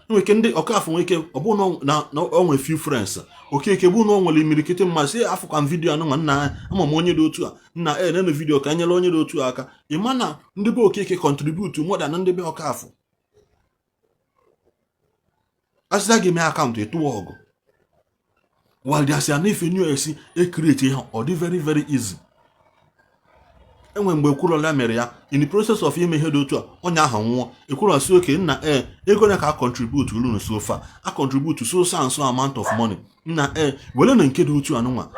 Nwere ike ndị Okafọ nwere ike ọ bụrụ na o nwere few friends. Okeke bụ na o nwere imirikiti mmadụ si afụkwa m video anụnwa, nna, ama m onye dị otu a, nna e nenu video ka enyere onye dị otu a aka. Ịma na ndị be Okeke contribute more than ndị be Okafọ. Asịza gị mee account, ịtụwa ọgụ while there's an ife new esi e create ihe, ọ dị very very easy. Enwe mgbe Ekwulọla mere ya, in the process of ime ihe dị otu a, onye ahụ nwụọ. Ekwulọla si oke nna ee, ego na ka a contribute uru so far, a contribute so so and so amount of money, nna ee, were na nke dị otu anụnwa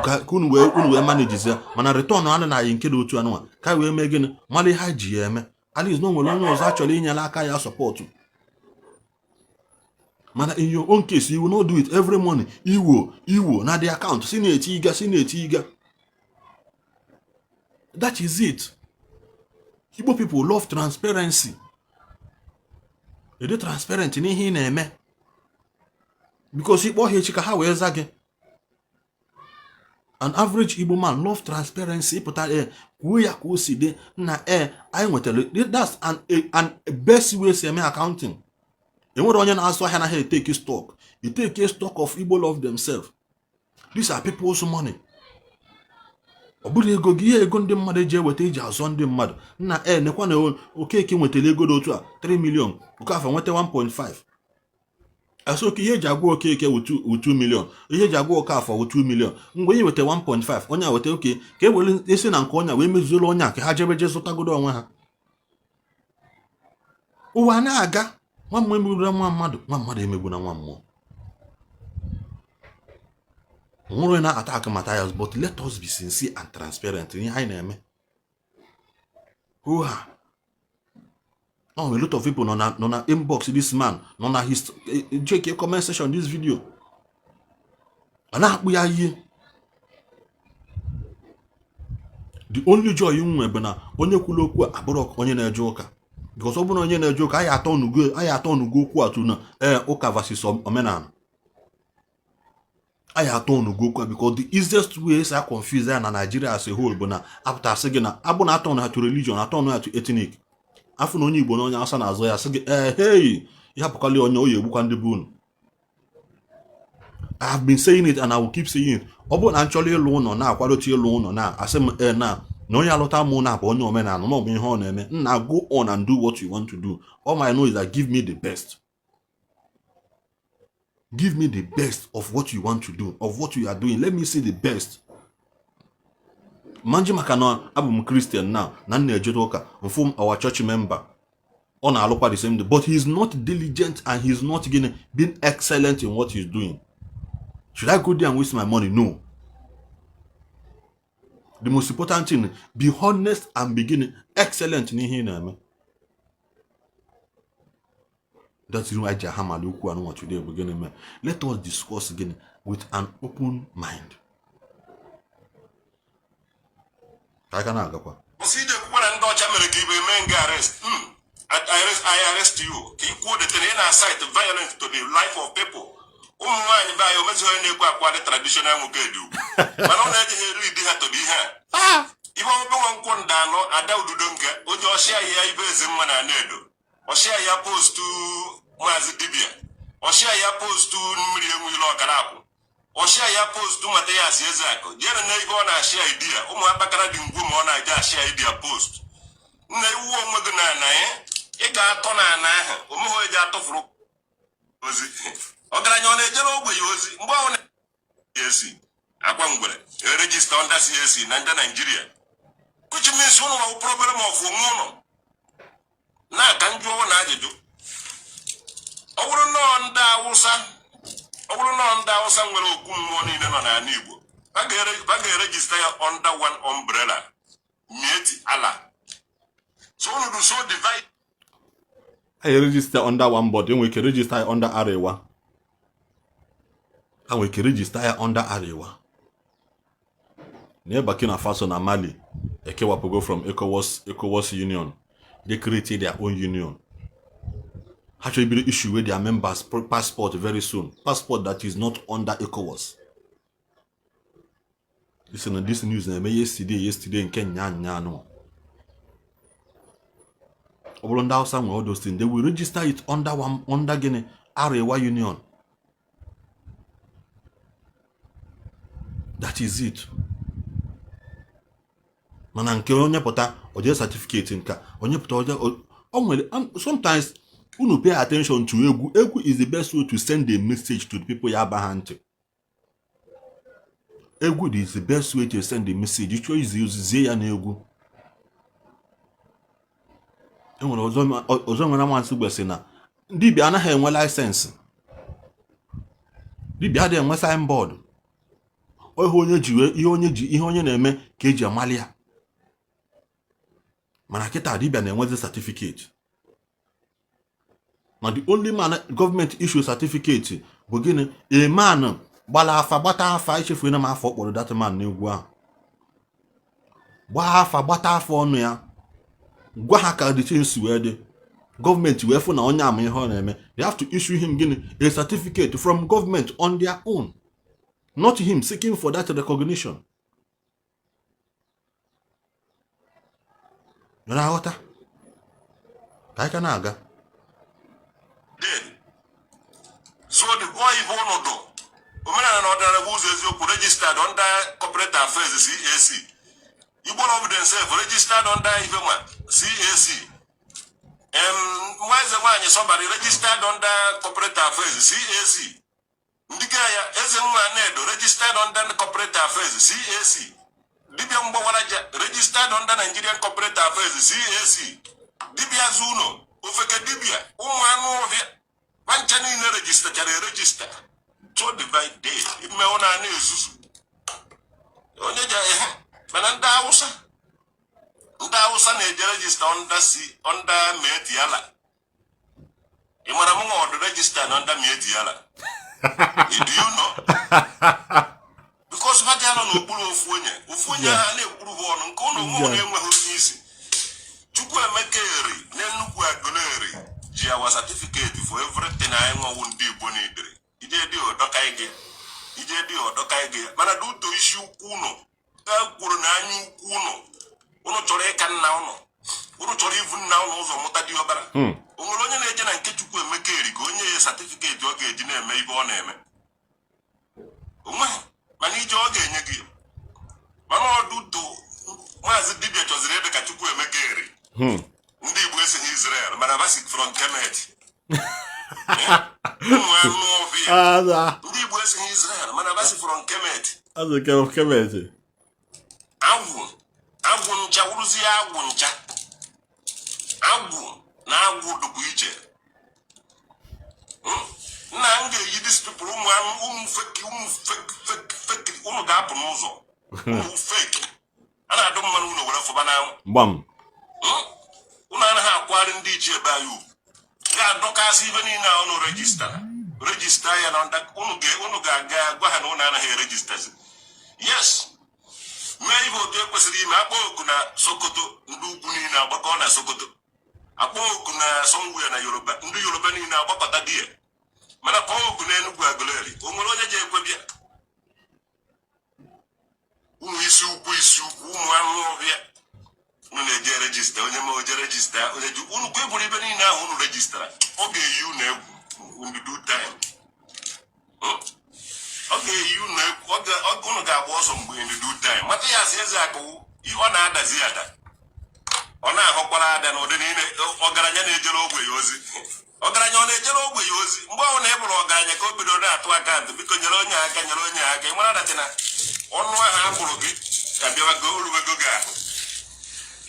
ka unu wee managezie, mana return anụ na anyị nke dị otu anụnwa ka wee mee gịnị, mara ihe ha ji ya eme. At least na o nwere onye ọzọ a chọrọ inyere aka ya support. Mana in your own case, you will not do it. Every morning, iwo iwo na the account si na-eti ịga, si na-eti ịga. That is it. Igbo people love transparency. Ịdị transparent n'ihe ị na-eme, because ịkpọ ha echi ka ha wee za gị. An average Igbo man love transparency. Ịpụta e kwuo ya ka o si dị na e anyị nwetara. That's an best way si eme accounting. Enwere onye na-azụ ahịa naghị etake stock. You take stock of Igbo love themselves. These are people's money. Ọ bụrụ ego gị, ihe ego ndị mmadụ eji eweta eji azụ ndị mmadụ, nna e nekwa na Okeke nwetara ego dị otu a, 3 million, Okafọ nweta 1.5. Asị oke ihe eji agwa Okeke wụ 2 million, ihe eji agwa Okafọ wụ 2 million. Mgbe onye weta 1.5, onye a weta oke ka e were esi na nke onye a wee mezuola onye a ka ha jebe je zụtagodo onwe ha. Ụwa na-aga. Nwa mmụọ emegbuna nwa mmadụ, nwa mmadụ emegbuna nwa mmụọ. Nwere onye na-attack Matthias, but let us be sincere and transparent ihe anyị na-eme. Hoo-ha. Oh, a lot of people nọ na inbox this man, nọ na his, check comment section this video, a na-akpụ ya ihe. The only joy m nwe bụ na onye kwuru okwu a abụrụ onye na-eje ụka, because ọ bụrụ na onye na-eje ụka, anyị atọ nugo okwu atụ na ee, ụka versus omenala. Anyị atọ onugo okwu a because the easiest way esi confuse ya na Nigeria as a whole bụ na apụta sị gị na abụ na atọ ha to religion, atọ ha to ethnic. Afọ na onye Igbo na onye Hausa na-azọ ya, sị gị, "Ee, hey, ịhapụkwala onye oyi egbukwa ndị bụ unu." I have been saying it and I will keep saying it. Ọ bụrụ na m chọrọ ịlụ ụlọ, na-akwadote ịlụ ụlọ, na-asị m, ee, na onye alụta mụ na bụ onye omenala, na ọ bụ ihe ọ na-eme nna, go on and do what you want to do. All I know is that give me the best. Give me the best of what you want to do, of what you are doing. Let me see the best. Manji maka na abụ m Christian now na m na-ejere ụka, mfụ m our church member, ọ na-alụkwa the same thing, but he is not diligent and he is not gịnị, being excellent in what he is doing. Should I go there and waste my money? No. The most important thing, be honest and be gịnị, excellent n'ihe ị na-eme. That's the reason why ji ahamala okwu anụnwa today bụ gịnị mee. Let us discuss gịnị with an open mind. Ka aka na-agakwa. Kwụsị ije kwukwa na ndị ọcha mere ka ibe mee nga arrest. I arrest you ka ị kwuo detere ị na-incite violence to the life of people. Ụmụ nwaanyị be anyị omezighị onye na-ekwe akwado traditional nwoke dị ugwu, mana ọ na-ejighị eru idi ha tobe ihe a. Ibe ọmụbe nwa nkwụ nda anọ ada ududo nke onye ọchịa ya ibe eze nwa na ana-edo ọchịa ya postu maazị dibia, ọchịa ya postu mmiri enwe ile ọkara akwụ, ọchịa ya postu mata ya asị eze akụ jere na ibe ọ na-ashịa idi ya ụmụ akpakara dị ngwu ma ọ na-aja ashịa idi ya post nna iwu onwe gị na ana ya ị ga-atọ na ana ahụ omeghe eji atụfuru ozi ọgaranya ọ na-ejere ogbenye ozi mgbe ọ na-esi akwa ngwere register under CAC na ndị Naijiria, which means ụnụ nwere problem of onwe ụnụ na-aka njụ na ajụjụ. Ọ bụrụ nnọọ ndị Awụsa, ọ bụrụ nnọọ ndị Awụsa nwere okwu mmụọ niile nọ n'ala Igbo, ha ga-eregister ya under one umbrella, Miyetti Allah. So unu do so divide. Ha register under one body, enwere ike register ya under Arewa. Ha nwere ike register ya under Arewa. Na Burkina Faso na Mali ekewapụgo from ECOWAS Union. They create their own union. Ha chọrọ ibido issue with their members passport very soon, passport that is not under ECOWAS. This na this news na-eme yesterday nke nya nya anụ. Ọ bụrụ ndị Hausa nwere all those things, they will register it under one, under gịnị, Arewa Union. That is it. Mana nke onye pụta oje certificate nka onye pụta oje o nwere. Sometimes unu pay attention to egwu. Egwu is the best way to send a message to the people ya aba ha ntị. Egwu is the best way to send a message. Ịchọ izi ozi, zie ya n'egwu. Enwere ọzọ nwere amasị gbesị na dibịa anaghị enwe license, dibịa adịghị enwe signboard. Ihe onye ji ihe onye ji ihe onye na-eme ka eji amali ya. Mana kịta dibịa na-enwezi certificate. Na the only man gọọmenti issue certificate bụ gịnị, a man gbara afa gbata afa, echefuena m afọ kpọrọ that man n'egwu ahụ, gbaa afa gbata afa ọnụ ya gwa ha ka the thing si wee dị. Gọọmenti wee fụ na onye ama ihe ọ na-eme. They have to issue him gịnị, a certificate from government on their own, not him seeking for that recognition. Na-aghọta ka anyị ka na-aga. So the boy ibe ọnọdụ omenala na ọdịnala bụ ụzọ eziokwu registered under corporate affairs CAC. Igbo love themselves registered under Ifenwa CAC. Nwa eze nwaanyị sọbara registered under corporate affairs CAC. Ndị ya eze nwa na-edo registered under corporate affairs CAC. Dibịa mgbawaraja registered under Nigerian corporate affairs CAC. Dibịa zuno ofeke dibịa ụmụ anụ ọhịa pancha niile registachara eregister. So divide day ime ọ na-ana ezuzu onye ji ehe. Mana ndị Hausa, ndị Hausa na-eje register under C under Miyetti Allah. Ị mara m nwa ọdụ register na under Miyetti Allah? Do you know? Because ha ga-anọ n'okpuru ofu onye, ofu onye ha na-ekwuru ha ọnụ nke ụlọ onwe na-enweghị onye isi. Chukwuemeka Eri n'Enugwu Aguleri ji our certificate for everything anyị nwawu ndị Igbo n'idiri ije dị ụdọka gị ije dị ọdọka ego ya. Mana duto isi ukwu ụnụ e kwuru na anya ukwu ụnụ, ụnụ chọrọ ịka nna ụnụ, ụnụ chọrọ ivu nna ụnụ ụzọ mụta diọkpara. O nwere onye na-eje na nke Chukwu Emeka Eri ka onye ya certificate ọ ga-eji na-eme ibe ọ na-eme onweghị, mana ije ọ ga-enye gị. Mana ọdụto maazị dibịa chọziri ịdị ka Chukwu Emeka Eri. Ndị Igbo esighị Israel, mana basi from Kemet, ụmụ anụ ọfịa. Aza. Ndị Igbo esighị Israel, mana basi from Kemet. Azụ Kemet. Agwụ, agwụ ncha wụrụzie agwụ ncha. Agwụ na agwụ dịkwa iche. Nna m ga-eyi these people, ụmụ anụ, ụmụ fake, ụmụ fake, fake, fake. Ụnụ ga-apụ n'ụzọ, ụmụ fake. A na-adụ mmanụ ụlọ were fụba n'anwụ. Gbam. Ụnụ anaghị akwari ndị ichie ebe anyị ugwu ga-adọkasị ibe niile a ụnụ registara, register ya na ụnụ ga-aga gwa ha na ụnụ anaghị eregisterzi. Yes, mee ihe otu ekwesịrị ime. Akpọ oku na Sokoto, ndị ugwu niile agbakọ na Sokoto. Akpọ oku na somewhere na Yoruba, ndị Yoruba niile agbakọta di ya. Mana kpọọ oku na Enugwu Aguleri, o nwere onye ji ekwe bịa? Ụmụ isi ukwu, isi ukwu, ụmụ anụ ọhịa. Unu na-eje register, onye ma oje register, onye ji unu ka eburu ibe niile ahụ unu registara. Ọ ga-eyi unu egwu in the due time. Ọ ga-eyi unu egwu. Unu ga-agba ọsọ mgbe in the due time. Mata ya asị eze akụwụ ihe ọ na-adazi ada, ọ na-ahọkwara ada n'ụdị niile. Ọgaranya na-ejere ogbe ya ozi, ọgaranya ọ na-ejere ogbe ya ozi. Mgbe ọ na ị bụrụ ọgaranya ka o bidoro na-atụ account, biko nyere onye aka, nyere onye aka. Ị mara that na ọnụ ahụ akpụrụ gị ga-abịawago orubego gị ahụ,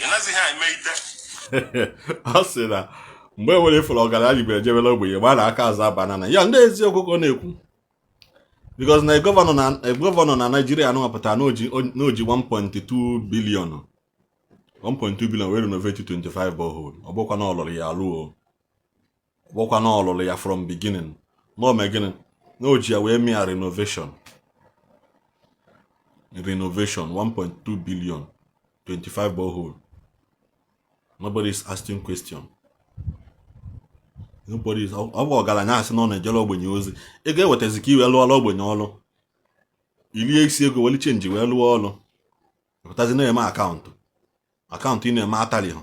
ị nazighị eme ite. Ọ sị na mgbe nwere ifuru ọgaranya jibere ejebela ogbenye gbaa na aka azụ banana ya. Ndị eziokwu ka ọ na-ekwu, because na governor na Naijiria anụwapụtara na oji 1.2 billion, 1.2 billion wee renovate 25 borehole. Ọ bụkwa na ọ lụrụ ya alụ o, ọ bụkwa na ọ lụrụ ya from beginning, na o mee gịnị, na o ji ya wee mee ya renovation. Renovation 1.2 billion, 25 borehole. Nobody is asking question, nobody is. Ọ bụ ọgaranya asị na ọ na-ejere ogbenye ozi. Ego ewetazi ka i wee lụọla ogbenye ọlụ, ilie isi ego weli change wee lụọ ọlụ, pụtazi na-eme account, account ị na-eme atali ha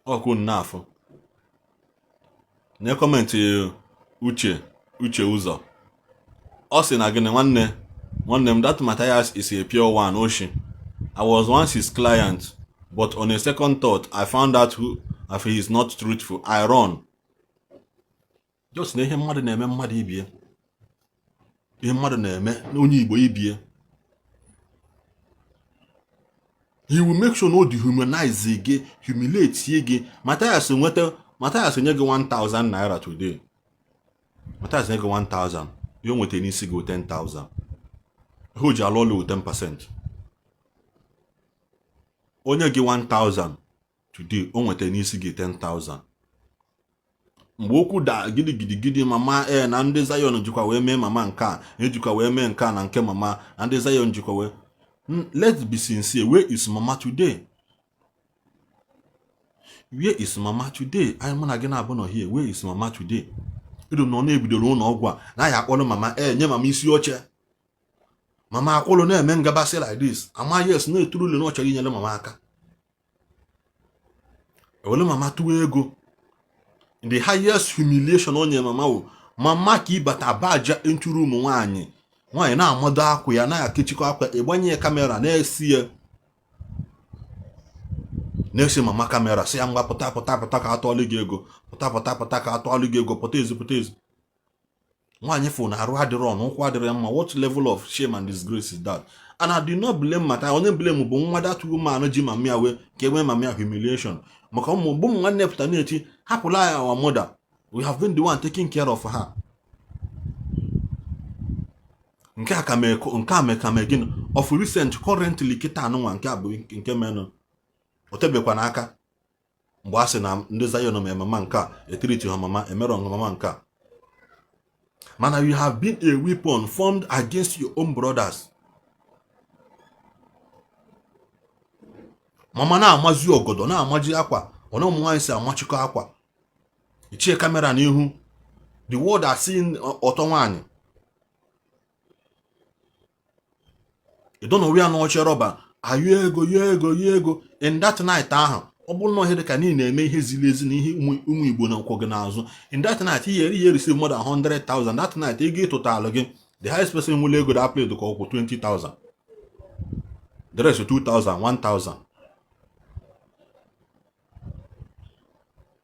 ọkụ n'afọ. Nye comment. Uche, Uche Ụzọ, ọ sị na gịnị? Nwanne, nwanne m, that Matthias is a pure one oshi. I was once his client, but on a second thought I found out who if he is not truthful, I run. Just na ihe mmadụ na-eme mmadụ ibie, ihe mmadụ na-eme na onye Igbo ibie, he will make sure na o dehumanize gị, humiliate gị. Matthias nweta, Matthias nye gị 1000 naira today, Matthias nye gị 1000, ihe o nweta n'isi gị 10,000. Ihe o ji alụ ọlụ 10%. Onye gị 1000 today, o nweta n'isi gị 10,000. Mgbe okwu da gidigidigidi, mama e na ndị Zion jikwa wee mee mama nke a, ejikwa wee mee nke a na nke mama na ndị Zion jikwa wee. Let's be sincere, where is mama today? Where is mama today? Anyị mụ na gị na-abụ nọ here. Where is mama today? Idu nọ na-ebidoro ụlọ ọgwụ a na ya akpọrọ mama e nye mama isi oche, mama akwụrụ na-eme ngabasị like this. Ama yes na-eturu ule na ọ chọrọ inyere mama aka, ewere mama tụwa ego. The highest humiliation onye mama wụ mama ka ịbata baja into room nwaanyị, nwaanyị na-amado akwa ya, na-akechikọ akwa, ịgbanye ya camera na-esi ya, na-esi mama camera, sị ya ngwa, pụta, pụta, pụta ka atụọlụ gị ego, pụta, pụta, pụta ka atụọlụ gị ego, pụta ezi, pụta ezi. Nwaanyị fụ na arụ adịrọ ọnụ, ụkwụ adịrọ ya mma. What level of shame and disgrace is that? And I do not blame mata. Onye blame bụ nwa that woman ji mama ya wee ka enwee mama ya humiliation, maka ụmụ ụmụ nwanne pụta na-eti, "Hapụla ya, our mother, we have been the one taking care of her." Nke a ka mee, nke a mee ka mee gịnị of recent, currently, kịta anụnwa. Nke a bụ nke menụ o tebekwa n'aka mgbe a sị na ndị Zion mee mama nke a, etiriti ha mama, emerọ mama nke a. Mana you have been a weapon formed against your own brothers. Mama na-amazi ọgọdọ, na-amaji akwa, ọ na ụmụ nwaanyị si amachikọ akwa, ichie camera n'ihu, the world are seeing ọtọ nwaanyị. Ịdọnọwe ya n'oche rọba, ayọ ego, yọọ ego, yọọ ego. In that night ahụ, ọ bụrụ na ihe dị ka niile na-eme ihe ziri ezi na ihe ụmụ Igbo na nkwọ gị n'azụ, in that night ihe receive more than 100,000. That night, ego ịtụtalụ gị, the highest person nwere ego that plate ka ọkwụ 20,000, the rest 2,000, 1,000.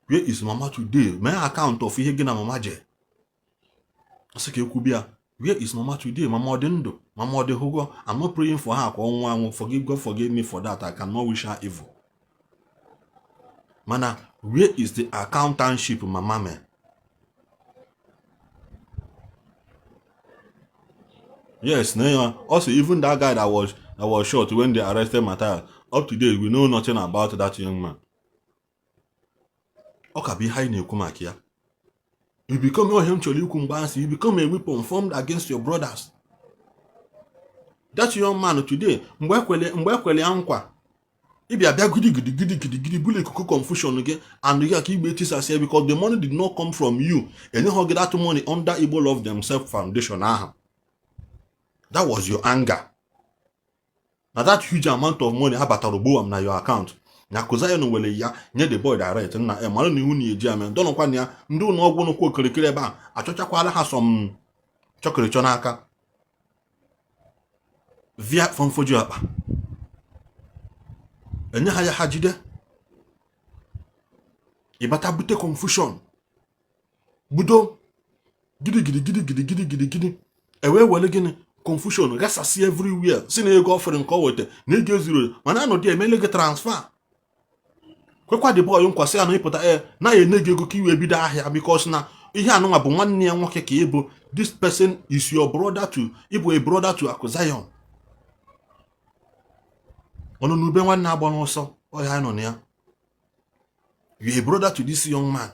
Where is mama today? Mee account of ihe gị na mama je sị ka ekwu bịa. Where is mama today? Mama ọ dị ndụ? Mama ọ dị hụgọ? I'm not praying for her ka ọ nwụọ anwụ. Forgive God, forgive me for that. I cannot wish her evil. Mana where is the accountantship mama mee? Yes, na also even that guy that was shot when they arrested Matthias, up to date we know nothing about that young man. Ọ ka bụ ihe anyị na-ekwu maka ya. You become ihe m chọrọ ikwu mgbe asị, you become a weapon formed against your brothers. That young man today, mgbe ekwele ya nkwa ịbịa bịa gidi gidi gidi gidi gidi bụrụ ikuku confusion gị and ya ka igbe tisasịa, because the money did not come from you. Enyeghị gị that money under Igbo Love Themselves Foundation ahụ. That was your anger. Na that huge amount of money abatara ugbua na your account, na Akụ Zion were ya nye the boy direct. Nna e mara na iwu na-eji ame dọnụkwa na ya. Ndị ụlọ ọgwụ nụkwa okirikiri ebe a achọchakwala ha some chọkịrịchọ n'aka via fọmfoju akpa enye ha ya, ha jide ịbata bute confusion, budo gidi gidi gidi gidi gidi gidi gidi, ewee were gịnị confusion ghasasị everywhere, si na ego offering nke ọ weta na ego ezuru, mana anọdụ emele gị transfer. Kwekwa the boy nkwa sị ya na ịpụta e na ya enye gị ego ka i wee bido ahịa, because na ihe anụnwa bụ nwanne ya nwoke ka ịbụ. This person is your brother to ịbụ a brother to Akụ Zion. Ọnụ n'ube nwanne agba n'ọsọ ọhịa nọ na ya. You a brother to this young man,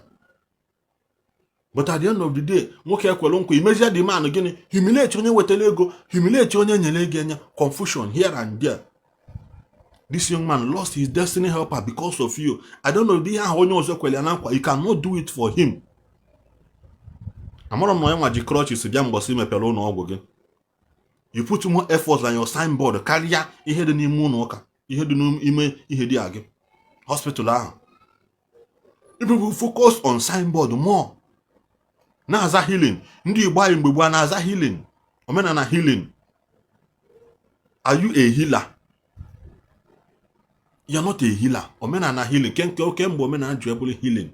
but at the end of the day, nwoke ekwere nkwa, imezie the man gịnị? Humiliate onye wetara ego, humiliate onye nyere ego, enye confusion here and there. This young man lost his destiny helper because of you. I don't know ihe ahụ onye ọzọ kwere ya na nkwa, you cannot do it for him. Amara m na onye nwa ji crutches bịa mbọsị mepere ụlọ ọgwụ gị. You put more effort than your signboard karịa ihe dị n'ime ụlọ ụka, ihe dị n'ime ihe dị a gị hospital ahụ. People focus on signboard more, na-aza healing. Ndị Igbo anyị mgbe gboo na-aza healing, omenala healing. Are you a healer? You are not a healer. Omenala healing kemgbe omenala ji ebụrụ healing.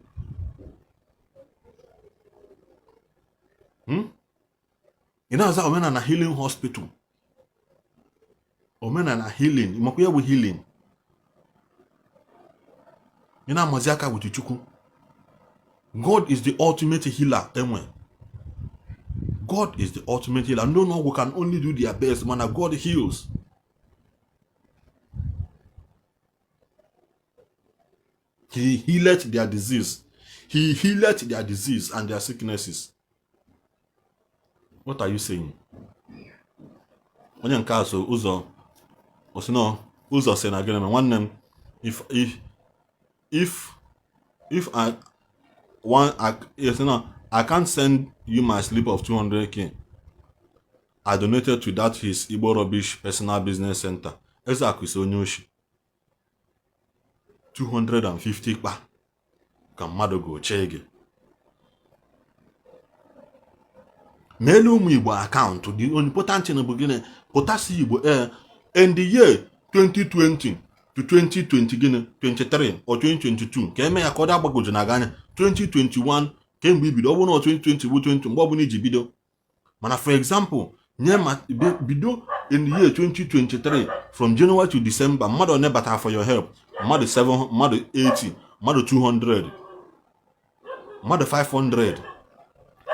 Ị na-aza omenala healing hospital, omenala healing, makwa ya bụ healing. Ị na-amazi aka with Chukwu. God is the ultimate healer enwe. God is the ultimate healer. Ndị ụlọ ọgwụ can only do their best, mana God heals. He healed their disease. He healed their disease and their sicknesses. What are you saying? Onye nke a so ụzọ osino ụzọ si na gịnị ma nwanne m, if I one I, yes, no, I can't send you my slip of 200K I donated to that his Igbo rubbish personal business center. Ezeaku si onye oshi 250 kpa ka mmadụ gochie gị. Ma elu ụmụ Igbo account, the important thing bụ gịnị? Pụtasị Igbo ee, in the year 2020 to 2020 gịnị 23 or 2022 ka eme ya ka ọ dị agbagoju na anya 2021 kemgbe ibido. Ọ bụrụ na 2020 bụ 20 mgbe ọbụla iji bido, mana for example nye ma bido in the year 2023 from January to December, mmadụ one batara for your help? Mmadụ 7, mmadụ 80, mmadụ 200, mmadụ 500.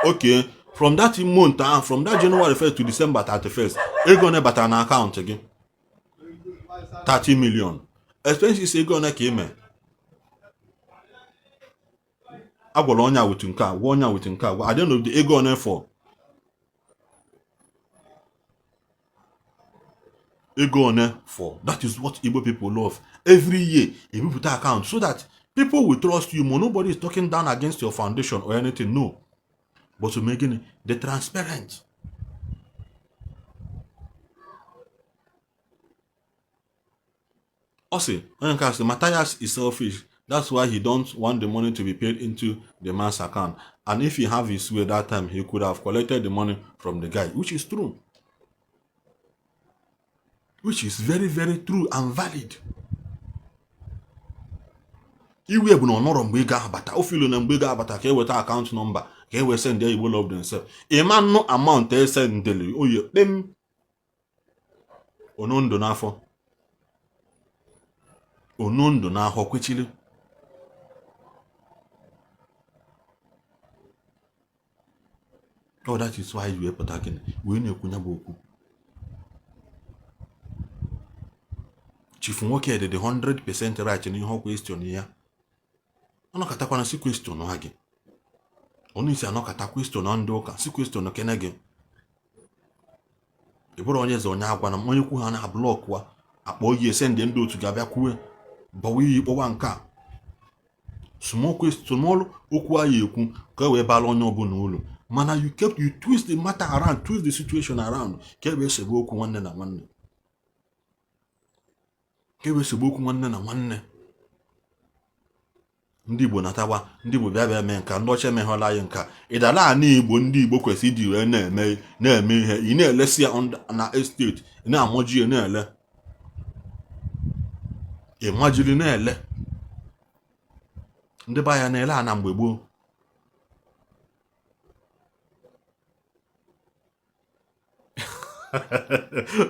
Okay, from that month ahụ, from that January 1st to December 31st, ego one batara na akaụntụ gị? 30 million. Expenses ego one ka ime? Agwara onye a with nke a, gwa onye a with nke a, gwa at the end of the ego one for ego one for. That is what Igbo people love. Every year ebipụta account so that people will trust you more. Nobody is talking down against your foundation or anything, no, but to make the transparent. Ọ sị onye nke a sị, "Matthias is selfish. That's why he don't want the money to be paid into the man's account. And if he have his way that time, he could have collected the money from the guy," which is true, which is very, very true and valid. Iwe bụ na ọ nọrọ mgbe ego ahụ bata. O feel na mgbe ego abata, ka e weta account number ka e wee send ya. Igbo love themselves. Ịma nnụ amount e sendeli oye kpem ono ndụ n'afọ, ono ndụ n'ahọ kwechiri. Oh, that is why wee pụta gịnị wee na-ekwu ya bụ okwu. Chief Nwoke dị 100% right n'ihe ọ question ya. Ọnọkọtakwana si question ha gị onye isi, anọkọta question ndị ụka si question kene gị. Ị bụrụ onye eze, onye agwana m onye kwu ha na block wa akpọ iyi, ese ndị ndị otu ga-abịa kwuwe bọwa iyi kpọwa nke a. Small question, small okwu anyị ekwu ka e wee bara onye ọbụla ulu, mana you kept, you twist the matter around, twist the situation around ka e wee sebe okwu nwanne na nwanne, ka e wee sebe okwu nwanne na nwanne. Ndị Igbo natawa, ndị Igbo bịa bịa mee nka, ndị ọcha emeghọla anyị nka. Ịdala ana Igbo, ndị Igbo kwesịrị iji wee na-eme ihe, ị na-elesi ya na estate, ị na-amụji ya na-ele, ịmajiri na-ele. Ndị be anya na-ele ana mgbe gboo.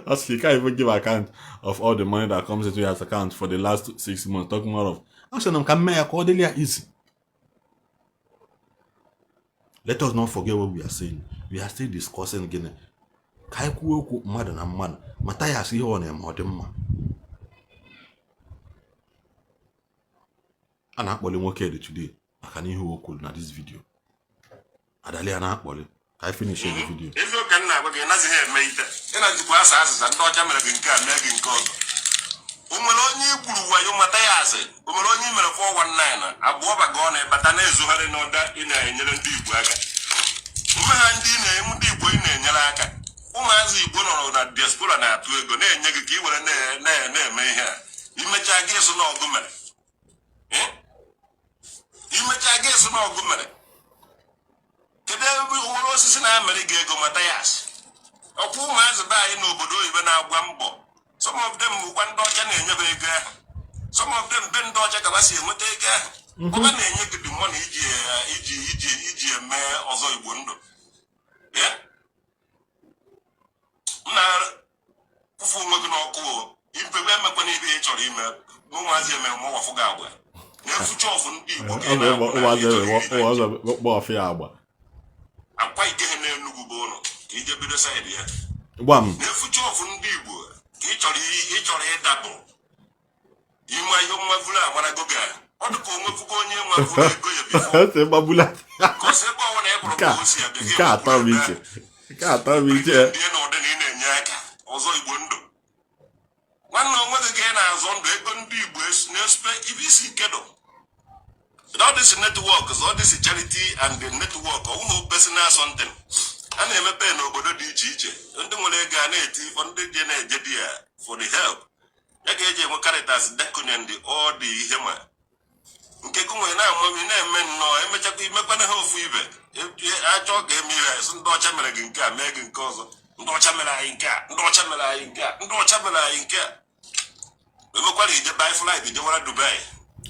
As you can't even give account of all the money that comes into your account for the last 6 months, talking more of asị na m ka m mee ya ka ọ dịrị ya easy. Let us not forget what we are saying. We are still discussing gịnị ka anyị kwuo okwu mmadụ na mmadụ. Mathias, ihe ọ na-eme, ọ dị mma? A na-akpọli nwoke dị today maka na ihe o kwuru na this video adali ya na-akpọli. Ka anyị finish the video. Eziokwu ka m na-agwa gị, ị nazighị eme ite, ị nazikwa asa asịsa ndị ọcha mere gị nke a, mee gị nke ọzọ. O nwere onye i gburu wayo, Mathias? O nwere onye i mere 419 abụọ baga ọ na-ebata na-ezogharị n'ụda? Ị na-enyere ndị Igbo aka, ume ha, ndị ị na-enye ndị Igbo, ị na-enyere aka. Ụmụazị Igbo nọrọ na diaspora na-atụ ego na-enye gị ka ị were na-eme ihe a. Imechaa gị sị na ọgụ mere. Eh? Imechaa gị sị na ọgụ mere. Kedu ebe nwere osisi na-amịrị gị ego, Mathias? Ọkwa ụmụazị be anyị n'obodo oyibo na-agba mbọ, some of them bụkwa ndị ọcha na-enyebe ego ahụ. Some of them, be ndị ọcha ka ha si enweta ego ahụ. Ọba na-enye gị the money iji eme ọzọ Igbo ndụ. Yeah? Na kwụfụ onwe gị n'ọkụ o. Ibebe emekwana ibe ị chọrọ ime. Ụmụazị eme mụwafụ gị agwa na-efucha ọfụ ndị Igbo ka ị Ọ bụ na-agwa na ụmụazị ị chọrọ iri ụmụazị kpọ ọfịa agba. Akwa ike ha n'Enugwu bụ ụlọ ka ije bido side ya. Gwa m. Na-efucha ọfụ ndị Igbo ka ị chọrọ ịdapụ ime ihe nwavuru amarago gị. Ọ dị ka onwe fugo onye nwavuru ego ya before. Sị gbagbula. Ka ọ sị ebe ọbụla ị pụrụ Nke a ka o si abịa gị. Nke a atọ m iche, nke a atọ m iche. Ndị na ụdị na ị na-enye aka ọzọ Igbo ndụ, nwanne, onwe gị ka ị na-azọ ndụ. Ego ndị Igbo na-espe ibe isi ike dụ. All this network, all this charity and the network, ọwụghị personal something a na-emepe n'obodo dị iche iche. Ndị nwere ego a na-eti for ndị je na-eje di ya for the help ya ga-eji enwe Caritas, Diakonia and all the ihe. Ma nke gị nwere na-amami na-eme nnọọ, emechakwa imekwana ha ofu ibe. Achọ ka eme ihe sị ndị ọcha mere gị nke a, mee gị nke ọzọ. Ndị ọcha mere anyị nke a, ndị ọcha mere anyị nke a, ndị ọcha mere anyị nke a. Emekwara ije buy flight jewara Dubai.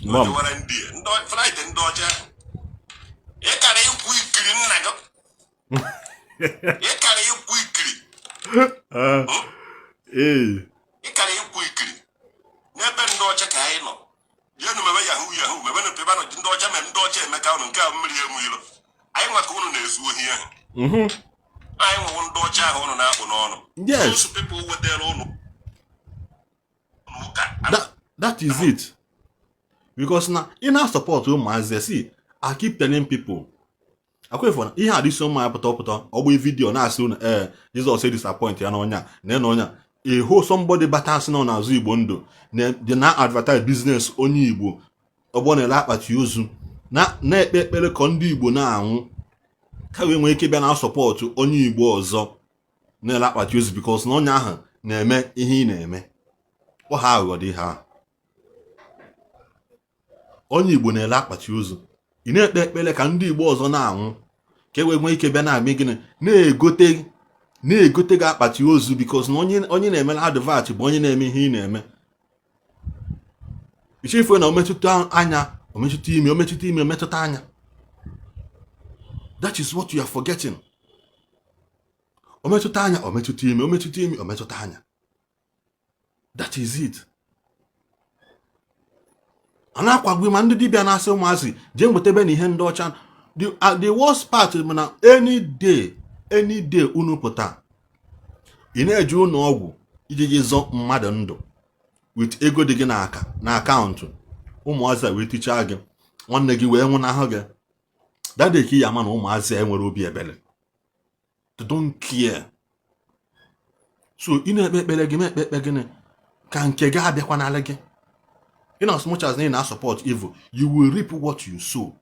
Mom. Jewara India, ndị flight ndị ọcha. Ịkara ikwu ikiri nna gị, ịkara ikwu ikiri. Ee. Ịkara ikwu ikiri n'ebe ndị ọcha ka anyị nọ. Jenu mebe yahoo yahoo, mebenụ pịbanụ ndị ọcha mere ndị ọcha emeka ụnụ nke a mmiri enwe ilo. Anyị nwa ka ụnụ na-ezu ohi ahụ. Anyị nwewo ndị ọcha ahụ ụnụ na-akpụ n'ọnụ. Those people wetara ụnụ ụka. That is it, because na ị na-support ụmụazị. See, I keep telling people, akwa na ihe adịsi ụmụ ya pụta pụta ọgba video na-asị unu ee, Jizọs disappoint ya n'ọnya na na ọnya eho. Somebody bata asị na ọ na-azụ Igbo ndụ na dị na advertise business onye Igbo ọgbọ na-ele akpati ozu na na-ekpe ekpere ka ndị Igbo na-anwụ ka wee nwee ike bịa na support onye Igbo ọzọ na-ele akpati ozu, because na onye ahụ na-eme ihe ị na-eme. Ọ ha aghụghọ dị ha. Onye Igbo na-ele akpati ozu. Ị na-ekpe ekpere ka ndị Igbo ọzọ na-anwụ ka e wee nwee ike bịa na-eme gịnị, na-egote na-egote gị akpati ozu, because na onye na-emere advert bụ onye na-eme ihe ị na-eme. Ichefuo na ometụta anya, ometụta imi, ometụta imi, ometụta anya. That is what you are forgetting. Ometụta anya, ometụta imi, ometụta imi, ometụta anya. That is it. A na-akwagbu ma ndị dibịa na-asị ụmụazị jee nwetebe na ihe ndị ọcha. The worst part bụ na any day, any day unu pụta, ị na-eje ụlọ ọgwụ iji ji zọ mmadụ ndụ with ego dị gị n'aka na akaụntụ, ụmụazị a wee tichaa gị, nwanne gị wee nwụnahụ gị. That day ka ị ya ama na ụmụazị a enwere obi ebere. They don't care. So ị na-ekpe ekpere gị, na-ekpe ekpe gịnị ka nke gị abịakwanala gị. In as much as na ị na-support evil, you will reap what you sow.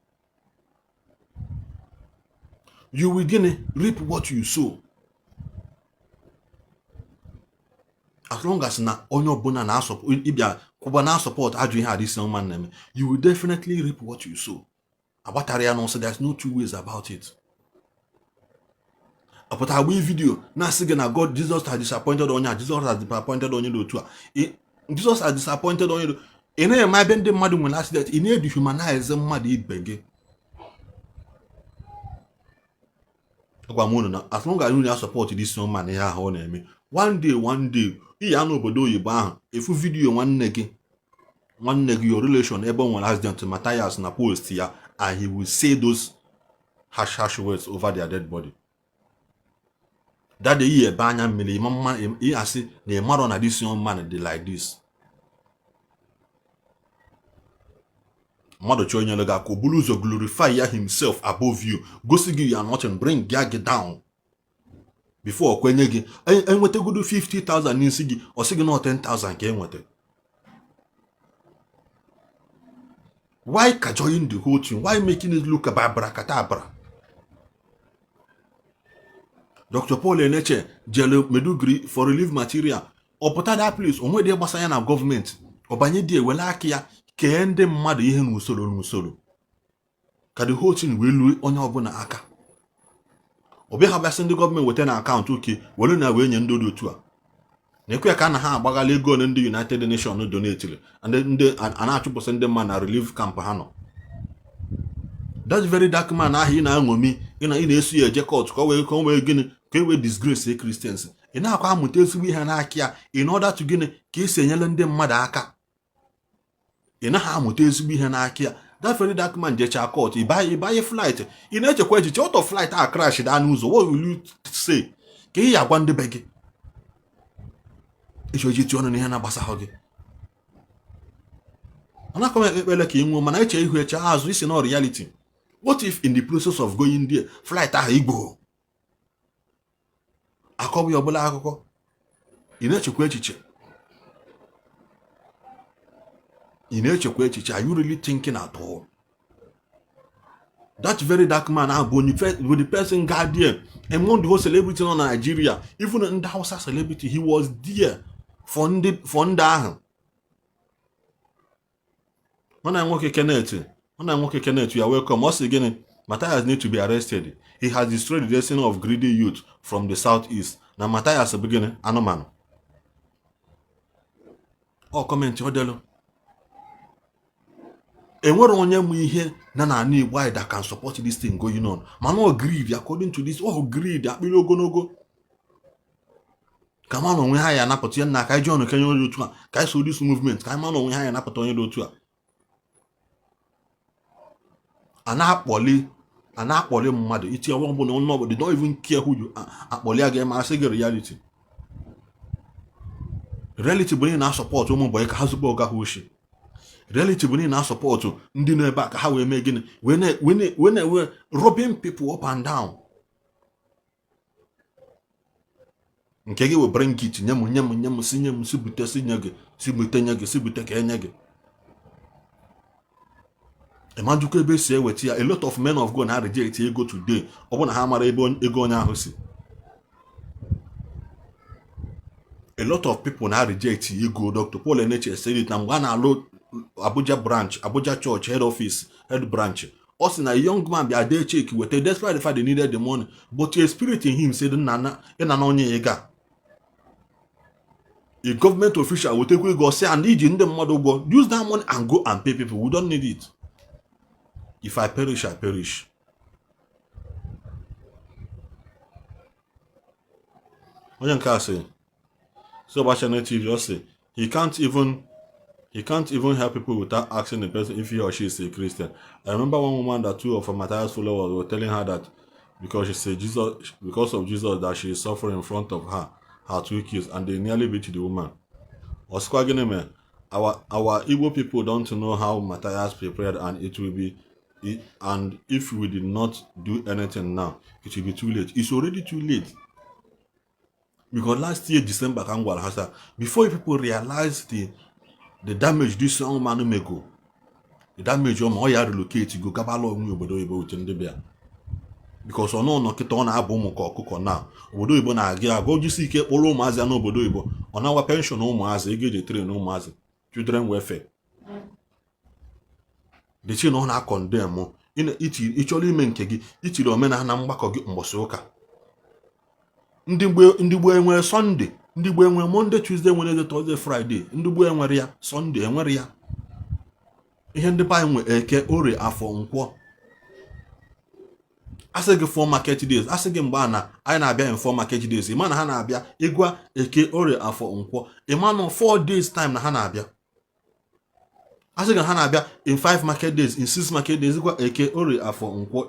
You will gịnị? Reap what you sow. As long as na onye ọbụla na-ịbịa kwụba na-support ajọ ihe a this young man na-eme, you will definitely reap what you sow. Agbatara ya n'ọsọ. There's no two ways about it. Ọpụta agba video na-asị gị na God, Jesus has disappointed onye a, Jesus has disappointed onye dị otu a, Jesus has disappointed onye dị. Ị na-eme ebe ndị mmadụ nwere accident, ị na-edehumanize mmadụ ibe gị. Agwa m unu na as long as unu na-support this young man, ihe ahụ ọ na-eme, one day, one day, ị ya n'obodo oyibo ahụ efu video nwanne gị, nwanne gị, your relation, ebe o nwere accident, Matthias na post ya, and he will say those harsh harsh words over their dead body. That day ị ebe anya mmiri mma, ị asị na ị marọ na this young man dị like this. Mmadụ chọọ inyere gị aka, o buru ụzọ glorify ya himself above you, gosi gị you are nothing, bring ya gị down before o kwenye gị. Enwetagodo 50,000 n'isi gị, ọ sị gị na 10,000 ka enweta. Why cajoling the whole thing? Why making it look abracadabra? Dr. Paul Enenche jere Maiduguri for relief material. Ọ pụta that place, o nwedị gbasa ya na gọọmenti. Ọ banye dị ewele aka ya kee ndị mmadụ ihe n'usoro n'usoro ka the whole thing wee luo onye ọbụla aka. Ọ bịa ha bịasị ndị gọọmenti weta na akaụntụ oke were na wee nye ndị dị otu a na-ekwe ya ka a na ha agbaghala ego ole ndị United Nations donatiri, ndị a na-achụpụsị ndị mmadụ na relief camp ha nọ. That very dark man ahụ ị na-aṅomi, ị na-eso ya eje court ka o wee ka o wee gịnị, ka e wee disgrace Christians. Ị na-akwa amụta ezigbo ihe n'aka ya in order to gịnị, ka esi enyere ndị mmadụ aka. Ị naghị amụta ezigbo ihe n'aka ya. That very dark man jechaa court, ịbanye flight, ị na-echekwa echiche out of flight a crash daa n'ụzọ, what will you say? Ka ị ya agwa ndị be gị ịchọ iji tie ọnụ n'ihe na-agbasahụ gị. Ọ na-akọ m ekpe ekpere ka ị nwụọ, mana eche ihu eche azụ isi na reality. What if in the process of going there, flight ahụ igbo akọbụ ya ọbụla akụkọ? Ị na-echekwa echiche, ị na-echekwa echiche. Are you really thinking at all? That very dark man ahụ bụ onye bụ the person ga there among the whole celebrity nọ na Nigeria, even ndị Hausa celebrity, he was there for ndị for ndị ahụ. Nwanne nwoke Kenneth, nwanne nwoke Kenneth, you are welcome. Ọ sị gịnị? Matthias need to be arrested. He has destroyed the destiny of greedy youth from the southeast. Na Matthias bụ gịnị? Anụmanụ. Ọ comment ọ delu. Enwere onye mụ ihe na n'ala Igbo anyị that can support this thing going on, mana ọ greed, according to this, ọ greed, akpịrị ogologo ka ma na onwe ha ya anapụta ya nna ka anyị ji ọnụ kenye onye otu a, ka anyị so this movement, ka anyị ma na onwe ha ya anapụta onye dị otu a. A na-akpọli, a na-akpọli mmadụ iti ọnwa ọbụla onye ọbụla, they don't even care who you are. Akpọli ya ga-eme asị gị reality. Reality bụ na ị na-asupport ụmụ boy ka ha zukpo ọga ha oshi. Reality bụ na ị na-asupport ndị nọ ebe a ka ha wee mee gịnị, wee na-ewe robbing people up and down. Nke gị wee bring it, nye m, nye m, nye m, si nye m, si bute, si nye gị, si bute nye gị, si bute ka enye gị. Ịmajụkwa ebe esi eweta ya. A lot of men of God na reject ego today, ọ bụ na ha mara ebe ego onye ahụ si. A lot of people na reject ego. Dr. Paul Enenche said it na mgbe a na-alụ Abuja branch, Abuja church head office, head branch. Ọ sị na young man bịa dee cheque weta, despite the fact they needed the money, but a spirit in him said nna ịna na onye ego a. A government official wetekwa ego, sị and iji ndị mmadụ ụgwọ, use that money and go and pay people. We don't need it. If I perish, I perish. Onye nke a sị Soba Channel TV, ọ sị he can't even help people without asking the person if he or she is a Christian. I remember one woman that two of her Matthias followers were telling her that because she said Jesus, because of Jesus that she is suffering in front of her two kids, and they nearly beat the woman. Ọ sịkwa gịnị mere? Our Igbo people don't know how Matthias prepared, and it will be and if we did not do anything now, it will be too late. It's already too late. Because last year December ka m gwara ha sị before people realize the damage this young man mego, the damage ọ ma ọ ya relocate go gabala onwe obodo oyibo with ndị bịa, because ọ nọ kịta ọ na-abụ ụmụ ka ọkụkọ na obodo oyibo na-aga agwa ojisi ike kpụrụ ụmụazị ya n'obodo oyibo, ọ na-awa pension ụmụazị, ego eji train ụmụazị, children welfare. The thing ọ na-acondemn, ịchọrọ ime nke gị, itiri omenala mgbakọ gị mgbọsị ụka. Ndị gboo enwere Sunday, ndị gboo enwere Monday, Tuesday, Wednesday, Thursday, Friday. Ndị gboo enwere ya Sunday, enwere ya ihe ndị be anyị nwe Eke, Orie, Afọ, Nkwọ. Asị gị 4 market days, asị gị mgbe a na anyị na-abịa in 4 market days, ịma na ha na-abịa ịgwa Eke, Orie, Afọ, Nkwọ, ịma na 4 days time na ha na-abịa. Asị gị na ha na-abịa in 5 market days, in 6 market days, ịgwa Eke, Orie, Afọ, Nkwọ,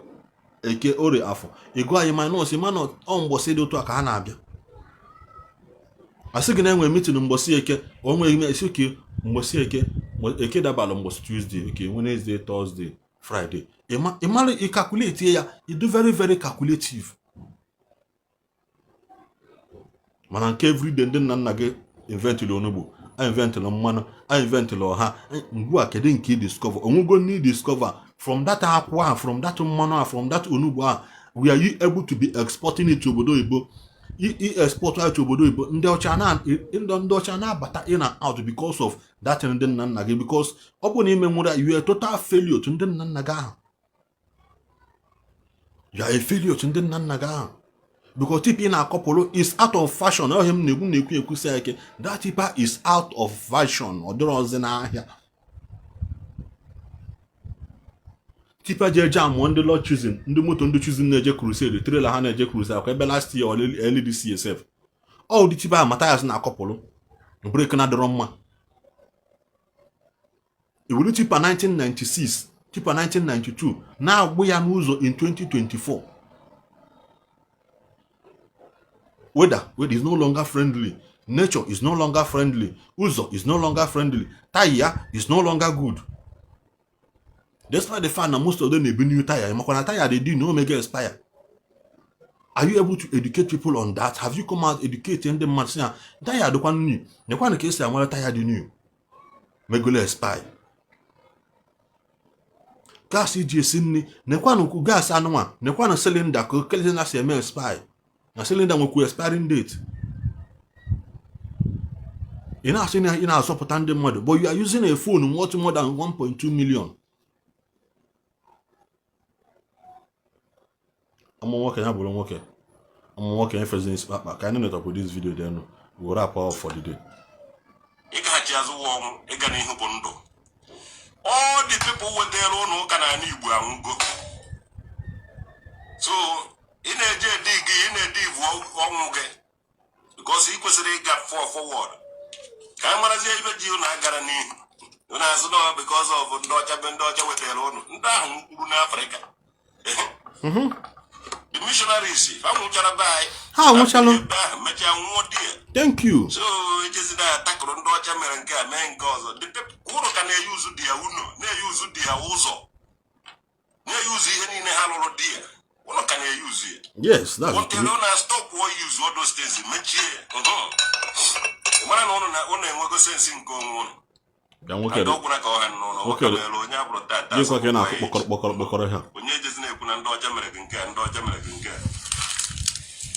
Eke, Orie, Afọ, ịgwa anyị minus, ịma na ọ mgbọsị dị otu a ka ha na-abịa. Asị gị na enwere meeting mgbọsị Eke, o nweghị esi oke mgbọsị Eke, Eke dabalụ mgbọsị Tuesday, Eke, Wednesday, Thursday, Friday. Ịmara ịcalculate ya, ịdụ very very calculative. Mana nke everyday, ndị nna nna gị inventịrị onugbu, a inventịrị mmanụ, a inventịrị ọha ngwu a. Kedu nke ị discover onwego na discover from that akwụ ahụ, from that mmanụ ahụ, from that onugbu ahụ? We are you able to be exporting it to obodo oyibo? I export ya to obodo oyibo, ndị ọcha na-abata in and out because of that ndị nna nna gị, because ọ bụ na ime nwere, you are total failure to ndị nna nna gị ahụ. You are a failure to ndị nna nna gị ahụ, because tipper ị na-akọpụrụ is out of fashion. Ọhịa m na-ekwu na-ekwu ekwusi ike, that tipper is out of fashion. Ọ dịrọzi n'ahịa. Tipper ji eje amụọ ndị Lord Chosen, ndị moto ndị Chosen na-eje crusade, trailer ha na-eje crusade akwa ebe last year or early this year sef. Ọ ụdị tipper ahụ Mathias na-akọpụrụ, brake na-adịrọ mma. Iwuru tipper 1996, tipper 1992 na-agbụ ya n'ụzọ in 2024. Weather is no longer friendly, nature is no longer friendly, ụzọ is no longer friendly, tire ya is no longer good, despite the fact na most of them na-ebu new tire. Makwa na tire dị dị na omega expire. Are you able to educate people on that? Have you come out educate ndị mmadụ sị na tire dịkwa new, nekwanụ ka esi amara tire dị new megolo expire? Gas iji esi nri, nekwanụ kwu gas anụnwa, nekwanụ cylinder ka cylinder si eme expire, na cylinder nwekwu expiring date. Ị na-asị na ị na-azọpụta ndị mmadụ, but you are using a phone worth more than 1.2 million. Amụ nwoke ya bụrụ nwoke, amụ nwoke efezi isi kpakpa. Ka anyị netọpụ this video, then we wrap up for the day. Ịgaghachi azụ wụ ọnwụ, ịga n'ihu bụ ndụ. All the people wetara ụlọ ụka n'ala Igbo anwụgo. So ị na-eje edi gị, ị na-ede ivu ọnwụ gị, because ị kwesịrị ịga forward ka anyị marazie ibe ji ụnụ agara n'ihu. Ụnụ azụ na because of ndị ọcha, be ndị ọcha wetara ụnụ ndị ahụ nwụkwuru n'Afrịka. The missionaries ha nwụchara be anyị. Ha anwụchalụ. Ebe ahụ mechaa nwụọ di ya. Thank you. So echezina atakụrụ ndị ọcha mere nke a, mee nke ọzọ. The people ụnụ ka na-eyuzu di ya, unu na-eyuzu di ya ụzọ, na-eyuzu ihe niile ha lụrụ di ya, ụnụ ka na-eyuzu ya. Yes, that's the until truth. ụnụ na stop use all those things, mechie ya. Ị mara na ụnụ na ụnụ enwego sense nke onwe ụnụ. Bịa nwoke. Ada ọgwụna ka ọha n'ụlọ. Nwoke nwoke mere onye abụrụ tata. Gịkwa ka ị na-akụ kpọkọrọ kpọkọrọ kpọkọrọ ha. Onye ejezi na-ekwu na ndị ọcha mere gị nke a, ndị ọcha mere gị nke a.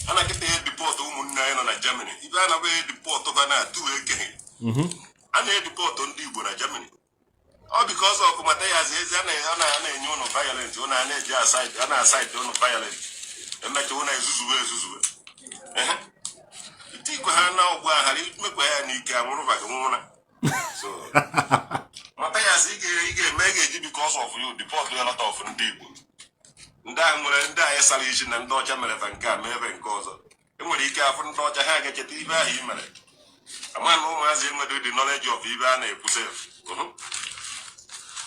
A na-akịta ihe deport ụmụnne anyị nọ na Germany, ibe a na-abụ deport ha na-atụ eke. A na-edeport ndị Igbo na Germany. Ọ because of Mathias ezi a na-enye ụnụ violent, ụnụ a na-eji aside, a na-aside ụnụ violent. Emecha, ụnụ ezuzuwe ezuzuwe. Ehe. Tikwe ha na ọgwụ aghara imekwa ya n'ike amụrụba gị nwụra. So Mathias, ị ga-eme, ị ga-eji because of you deport a lot of ndị Igbo, ndị ahụ nwere, ndị anyị sara isi na ndị ọcha mere fa nke a, mee ebe nke ọzọ. Enwere ike afụ ndị ọcha, ha ga-echeta ibe ahụ i mere. Ama na ụmụazị enweghị the knowledge of ibe a na-ekwu sef.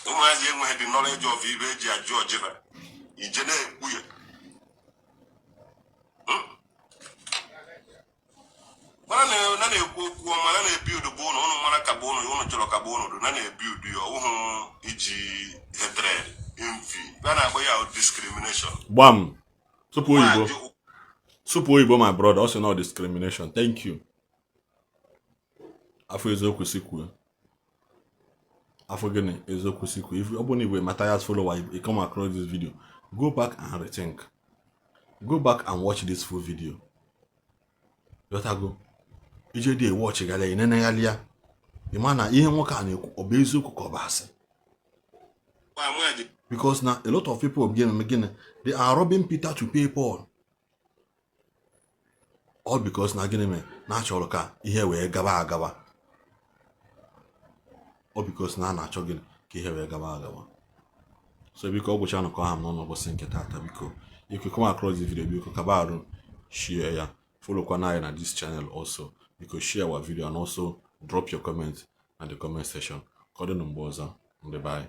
Ụmụazị enweghị the knowledge of ibe eji ajụ ọjịba ije na-ekwu ya. Mara na na-ekwu okwu ọma na na-ebi udu bụ ụnụ, ụnụ mara ka bụ ụnụ, ụnụ chọrọ ka bụ ụnụ dị na na-ebi udu ya. Ọwụhụ iji hatred, envy a na-akpọ ya discrimination. Gbam, tupu oyibo, tupu oyibo, my brother, ọ sị na discrimination. Thank you. Afọ eziokwu si kwuo, afọ gịnị, eziokwu si kwuo. If ọ bụrụ na igwe Matthias follower, you come across this video, go back and rethink, go back and watch this full video. Ghọtago? Ije dị watch gara ya, nenegharị ya, ị ma na ihe nwoke a na-ekwu, ọ bụ eziokwu ka ọ bụ asị? Because na a lot of people, gịnị gịnị, they are robbing Peter to pay Paul, all because na gịnị mere na achọrọ ka ihe wee gaba agaba, all because na a na-achọ gịnị, ka ihe wee gaba agaba. So biko, ọ gwụcha nụ ka ọ ha m n'ọnụ ụbọchị nke taata. Biko, if you come across this video, biko kaba arụ share ya, follow kwana anyị na this channel also. Biko share our video and also drop your comment na the comment section. Ka ọ dị na mgbe ọzọ, ndị bye.